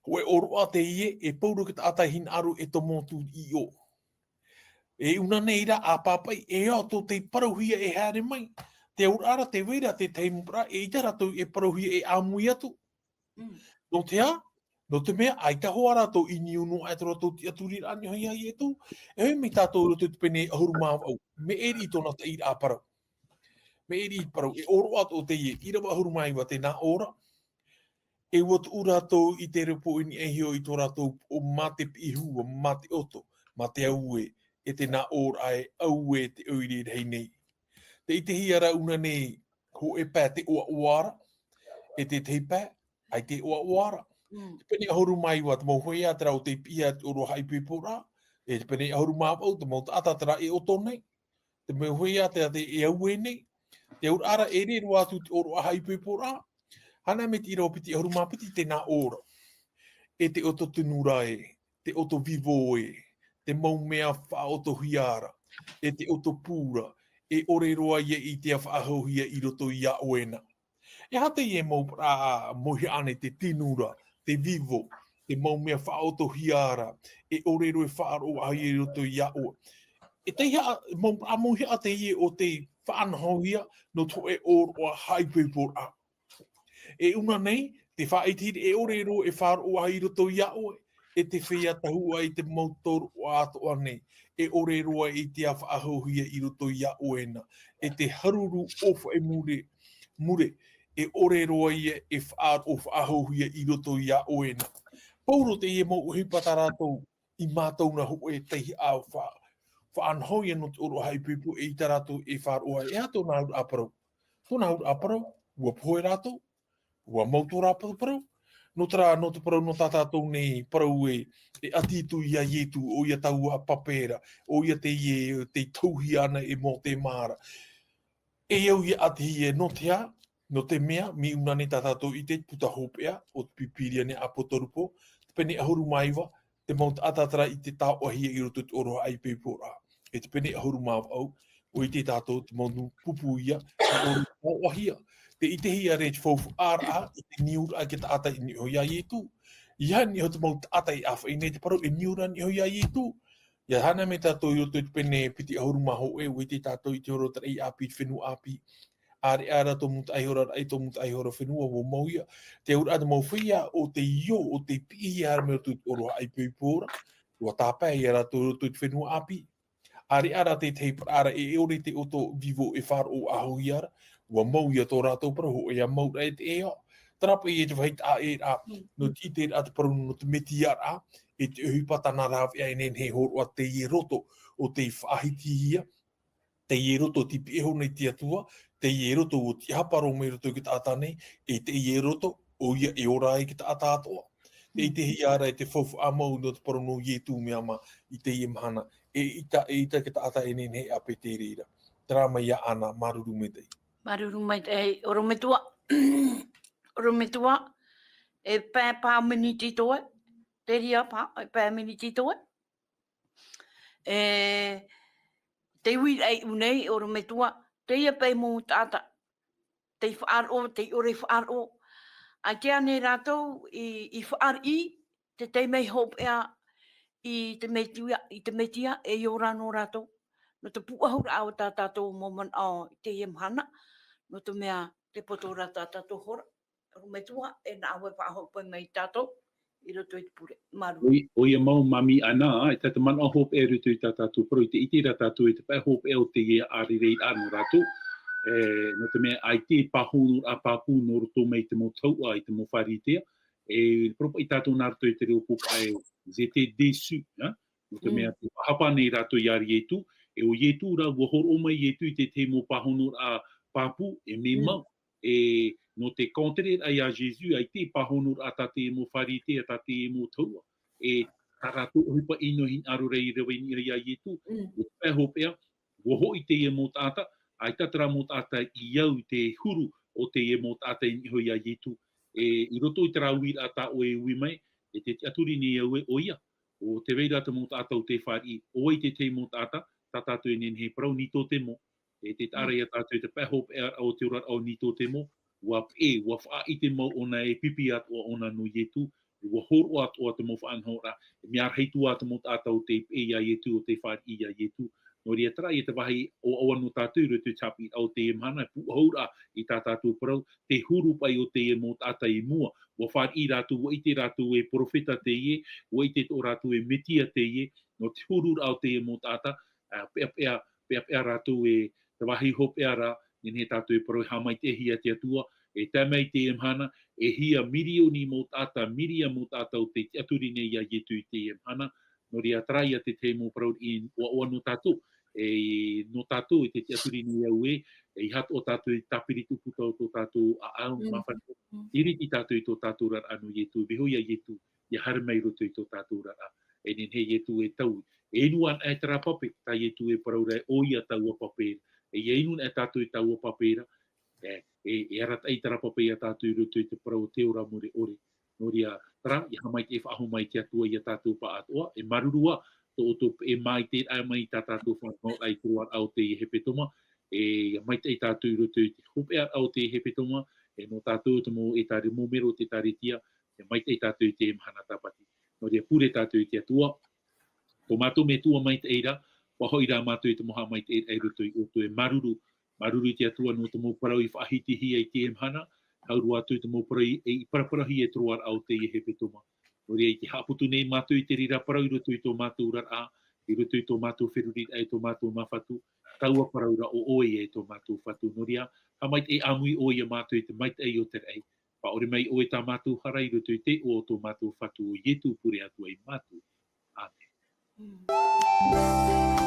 Hōʻē ʻōroʻa teie, e pau roa te taʻata e hinaʻaro e tomo atu i ʻō. E ʻua nei ra ʻa pāpaʻi, e ʻaita tei parauhia e haere mai. Te auraʻa ra, tē vai ra te taime ra, e ʻita rātou e parauhia e ʻāmui atu. Mm. Nō te aha? Nō te mea, ʻaita hoʻi rātou i niu noa aʻe tō rātou tiʻaturiraʻa i niʻa iā Ietu, e hoʻi mai tātou i roto i te pene ʻahuru mā vaʻu, mea ʻē riʻi tōna taʻiraʻa parau. Mea ʻē riʻi parau, e ʻōroʻa atoʻa teie, ʻīrava ʻahuru mā iva, tē nā ʻō ra. E ʻua tuʻu rātou i te repo i niʻa iho i tō rātou poʻo mā te piʻihua, mā te ʻoto, mā te auē, e tē nā ʻō ra e auē te ʻoire rahi nei. Tē ʻitehia ra ʻōna nei, hōʻē pae te ʻoaʻoa ra, e te tahi pae, ʻaita e ʻoaʻoa ra. Mm. Te pene ʻahuru mā iva, te mau hōʻē ā terā ʻo tei piʻihia te ʻōroʻa haʻaipoiporaʻa, e te pene ʻahuru mā vaʻu, te mau taʻata terā e ʻoto nei, te mau hōʻē ā terā e auē nei, te auraʻa ra e riro atu te ʻōroʻa haʻaipoiporaʻa, hānere mai te ʻīrava piti ʻahuru mā piti, tē nā ʻō ra. E te ʻoto tunu ra ē, te ʻoto vivo ē, te mau mea faʻaʻotohia ra, e te ʻoto pū ra, e ʻore roa ia i te faʻahouhia i roto iā ʻoe na. E aha teie mau parau, mauhaʻa nei, te tunu ra, te vivo, te mau mea faʻaʻotohia ra, e ʻore roa e faʻaroʻo faʻahouhia i roto iā ʻoe. E tei ha, mau parau mauhaʻa teie ʻo tei faʻanahohia nō te hōʻē ʻōroʻa haʻaipoiporaʻa. E ʻōna nei, te faʻaʻitehia e ʻore roa e faʻaroʻo faʻahouhia i roto iā ʻoe, e te feiā tahuʻa i te mau tōroʻa atoʻa nei, e ʻore roa i te faʻahouhia i roto iā ʻoe na, e te haruru ʻōfaʻi mure, mure, e ʻore roa ia e faʻaroʻo faʻahouhia i roto iā ʻoe na. Pauroa teie mau ʻohipa tā rātou i mātau na hōʻē tei faʻa-, faʻanahohia nō te ʻōroʻa haʻaipoipo, e ʻaita rātou e faʻaroʻo ai. E aha tōna auraʻa parau? Tōna auraʻa parau, ʻua pohe rātou, ʻua mau tō rātou parau. Nō terā, nō te parau nō tā tātou nei, parau ē, e ʻati atu iā Ietu, ʻoia taua pape ra, ʻoia teie, tei tauhia ana e Mōtē mā ra. E au ia ʻatihia, nō te aha, nō te mea, mea ʻōna nei tā tātou i ʻite, puta hopeʻa o te Pīpīria nei, Apotarupo, te pene ʻahuru mā iva, te mau taʻata terā i te taoʻahia i roto i te ʻōroʻa haʻaipoiporaʻa. E te pene ʻahuru mā vaʻu, ʻua ʻite tātou te mau pupu ia, te ʻōroʻa taoʻahia. Tē ʻitehia ra te faufaʻaraʻa, i te niuraʻa i te taʻata i niʻa iho iā Ietu. ʻEiaha i niʻa iho te mau taʻata e ʻāfaʻi nei te parau, e niu ra i niʻa iho iā Ietu. ʻIa hānere mai tātou i roto i te pene piti ʻahuru mā hōʻē, ʻua ʻite tātou i te horo o te raʻi ʻāpī, te fenua ʻāpī. ʻĀreʻa ra tō Mutaʻaihora, raʻi tō Mutaʻaihora fenua, ʻua mau ia. Te auraʻa te mau feiā ʻo tei ō, ʻo tei piʻihia mai i roto i te ʻōroʻa haʻaipoipo ra, ʻua tāpae ia rātou i roto i te fenua ʻāpī. ʻĀreʻa ra te tahi parau ra, e ʻore te ʻoto vivo e faʻaroʻo faʻahouhia ra, ʻua mau ia tō rātou parau, hōʻē ā mau ra e te ʻēʻa. Terā paʻi e te vāhi taʻa ʻē ra, nō te ʻiteraʻa te parau nō te Metiaraʻa, e te ʻohipa tāna rāveʻa e nehenehe e hōroʻa teie roto ʻo tei faʻahitihia, teie roto tei piʻi iho nei te Atua, teie roto ʻua tiʻahapa roa mai i roto i te taʻata nei, e teie roto, ʻoia e ora ai te taʻata atoʻa. Tē ʻitehia ra e te faufaʻa mau nō te parau nō Ietu mea mā i teie mahana, e ʻaita, e ʻaita te taʻata e nehenehe e ʻāpē i te reira. Terā mai iā Ana, māuruuru maitaʻi. Māuruuru maitaʻi, ʻorometua. ʻOrometua, e pae paha miniti toe, te reira paha, e pae miniti toe. E, te uiraʻa i ʻō nei, ʻorometua, teie paʻi mau taʻata, tei faʻaroʻo, tei ʻore faʻaroʻo. ʻAita ānei rātou i, i fāriʻi, te taime hopeʻa i te Metia, i te Metia, e ora noa rātou. Nō te pūʻohuraʻa o tā tātou mau manaʻo i teie mahana, nō te mea tē poto ra tā tātou hora. ʻOrometua, e nā ʻoe e faʻahope mai ia tātou, i roto i te pure. Māuruuru. ʻOi-, ʻoia mau, Mami Ana, e tā te manaʻo hopeʻa i roto i tā tātou parau, i te ʻite ra tātou i te pae hopeʻa o teie ʻārereiraʻa nō rātou. E, nō te mea, ʻaita e pāhonoraʻa pāpū nō roto mai i te mau tauʻa, i te mau Pharisea. E, parau paʻi tātou nā roto i te reo pōpō e, ils étaient déçus, hein? Nō te mea, tē faʻahapa nei rātou iā Ietu, e ʻo Ietu rā, ʻua hōroʻa mai Ietu i te tahi mau pāhonoraʻa pāpū, e mea mau. E, nō te contraire iā Jésus, ʻaita e pāhonoraʻa tā te mau Pharisea, tā te mau tauʻa. E, tā rātou ʻohipa ʻino hinaʻaro ra i rave i niʻa iā Ietu, e te pae hopeʻa, ʻua hoʻi teie mau taʻata, ʻaita terā mau taʻata i au i te huru o teie mau taʻata i niʻa iho iā Ietu. E, i roto i terā uiraʻa tā ʻoe e ui mai, e tē tiʻaturi nei au ē, ʻoia, ʻo tē vai ra te mau taʻata ʻo tē fāriʻi, ʻo vai te tahi mau taʻata, tā tātou e nehenehe e parau, Nikodemo. E tē taʻa ra iā tātou i te pae hopeʻa o te oraraʻa o Nikodemo, ʻua peʻe, ʻua faʻaʻite mau ʻōna e pipi atoʻa ʻōna nō Ietu, ʻua hōroʻa atoʻa te mau faʻanahoraʻa, e mea rahi atu ā te mau taʻata ʻo tē peʻe iā Ietu, ʻo tē fāriʻi iā Ietu, Nō reira, terā ia te vāhi ʻoaʻoa nō tātou i roto i te haʻapiʻiraʻa o teie mahana, e pūʻohu ra i tā tātou parau, te huru paʻi o teie mau taʻata i mua. ʻUa fāriʻi rātou, ʻua ʻite rātou e perofeta teie, ʻua ʻite tō rātou e Metia teie, nō te huru ra o teie mau taʻata, ā, peʻapeʻa, peʻapeʻa rātou e te vāhi hopeʻa ra, nehenehe tātou e parau e haʻamaitaʻihia te Atua, e tae mai i teie mahana, e hia mirioni mau taʻata, miria mau taʻata o tē tiʻaturi nei ia Ietu i teie mahana. Nō reira, terā ia te tahi mau parau i ʻoaʻoa nō tātou, e, nō tātou i tē tiʻaturi nei au ē, e, ʻeiaha atoʻa tātou i tāpiri tupu tō, tō tātou ʻāʻau, Mm. māfatu, Mm. ʻiriti tātou i tō tātou oraraʻa nō Ietu, e vaiiho ia Ietu, ʻia haere mai i roto i tō tātou oraraʻa. E nehenehe Ietu e taui. E inu anaʻe terā pape, tā Ietu e parau ra ē, ʻoia taua pape ra. E ʻia inu anaʻe tātou i taua pape ra, e, e, e arataʻi terā pape ia tātou i roto i te parau o te ora mure ʻore. Nō reira, terā, ʻia haʻamaitaʻi faʻahou mai te Atua ia tātou pāʻatoʻa, e māuruuru ā, tō ʻoutou peʻe māiteraʻa mai i tā tātou faʻanahoraʻa i te roaraʻa o teie hepetoma, e, ʻia maitaʻi tātou i roto i te hopeʻaraʻa o teie hepetoma, e nō tātou te mau ʻētare-, mau mero o te ʻĒtārētia, ʻia maitaʻi tātou i teie mahana tāpati. Nō reira, pure tātou i te Atua. Tō mātou Metua maitaʻi ra, faʻahoʻi rā mātou i te mau haʻamaitaʻiraʻa i roto ia ʻoutou, e māuruuru, māuruuru i te Atua nō te mau parau i faʻahitihia i teie mahana, hau roa atu i te mau parau i, i paraparauhia e te roaraʻa o teie hepetoma. Nō reira, i te haʻaputu nei mātou i te reira parau i roto i tō mātou oraraʻa, i roto i tō mātou feruriraʻa, i tō mātou māfatu, taua parau ra ʻo ʻoe e tō mātou Fatu. Nō reira, haʻamaitaʻi ʻāmui ʻoe ia mātou i te maitaʻi o te raʻi. Faʻaʻore mai ʻoe tā mātou hara i roto i te iʻoa o tō mātou Fatu ʻo Ietu, pure atu ai mātou. ʻĀmene.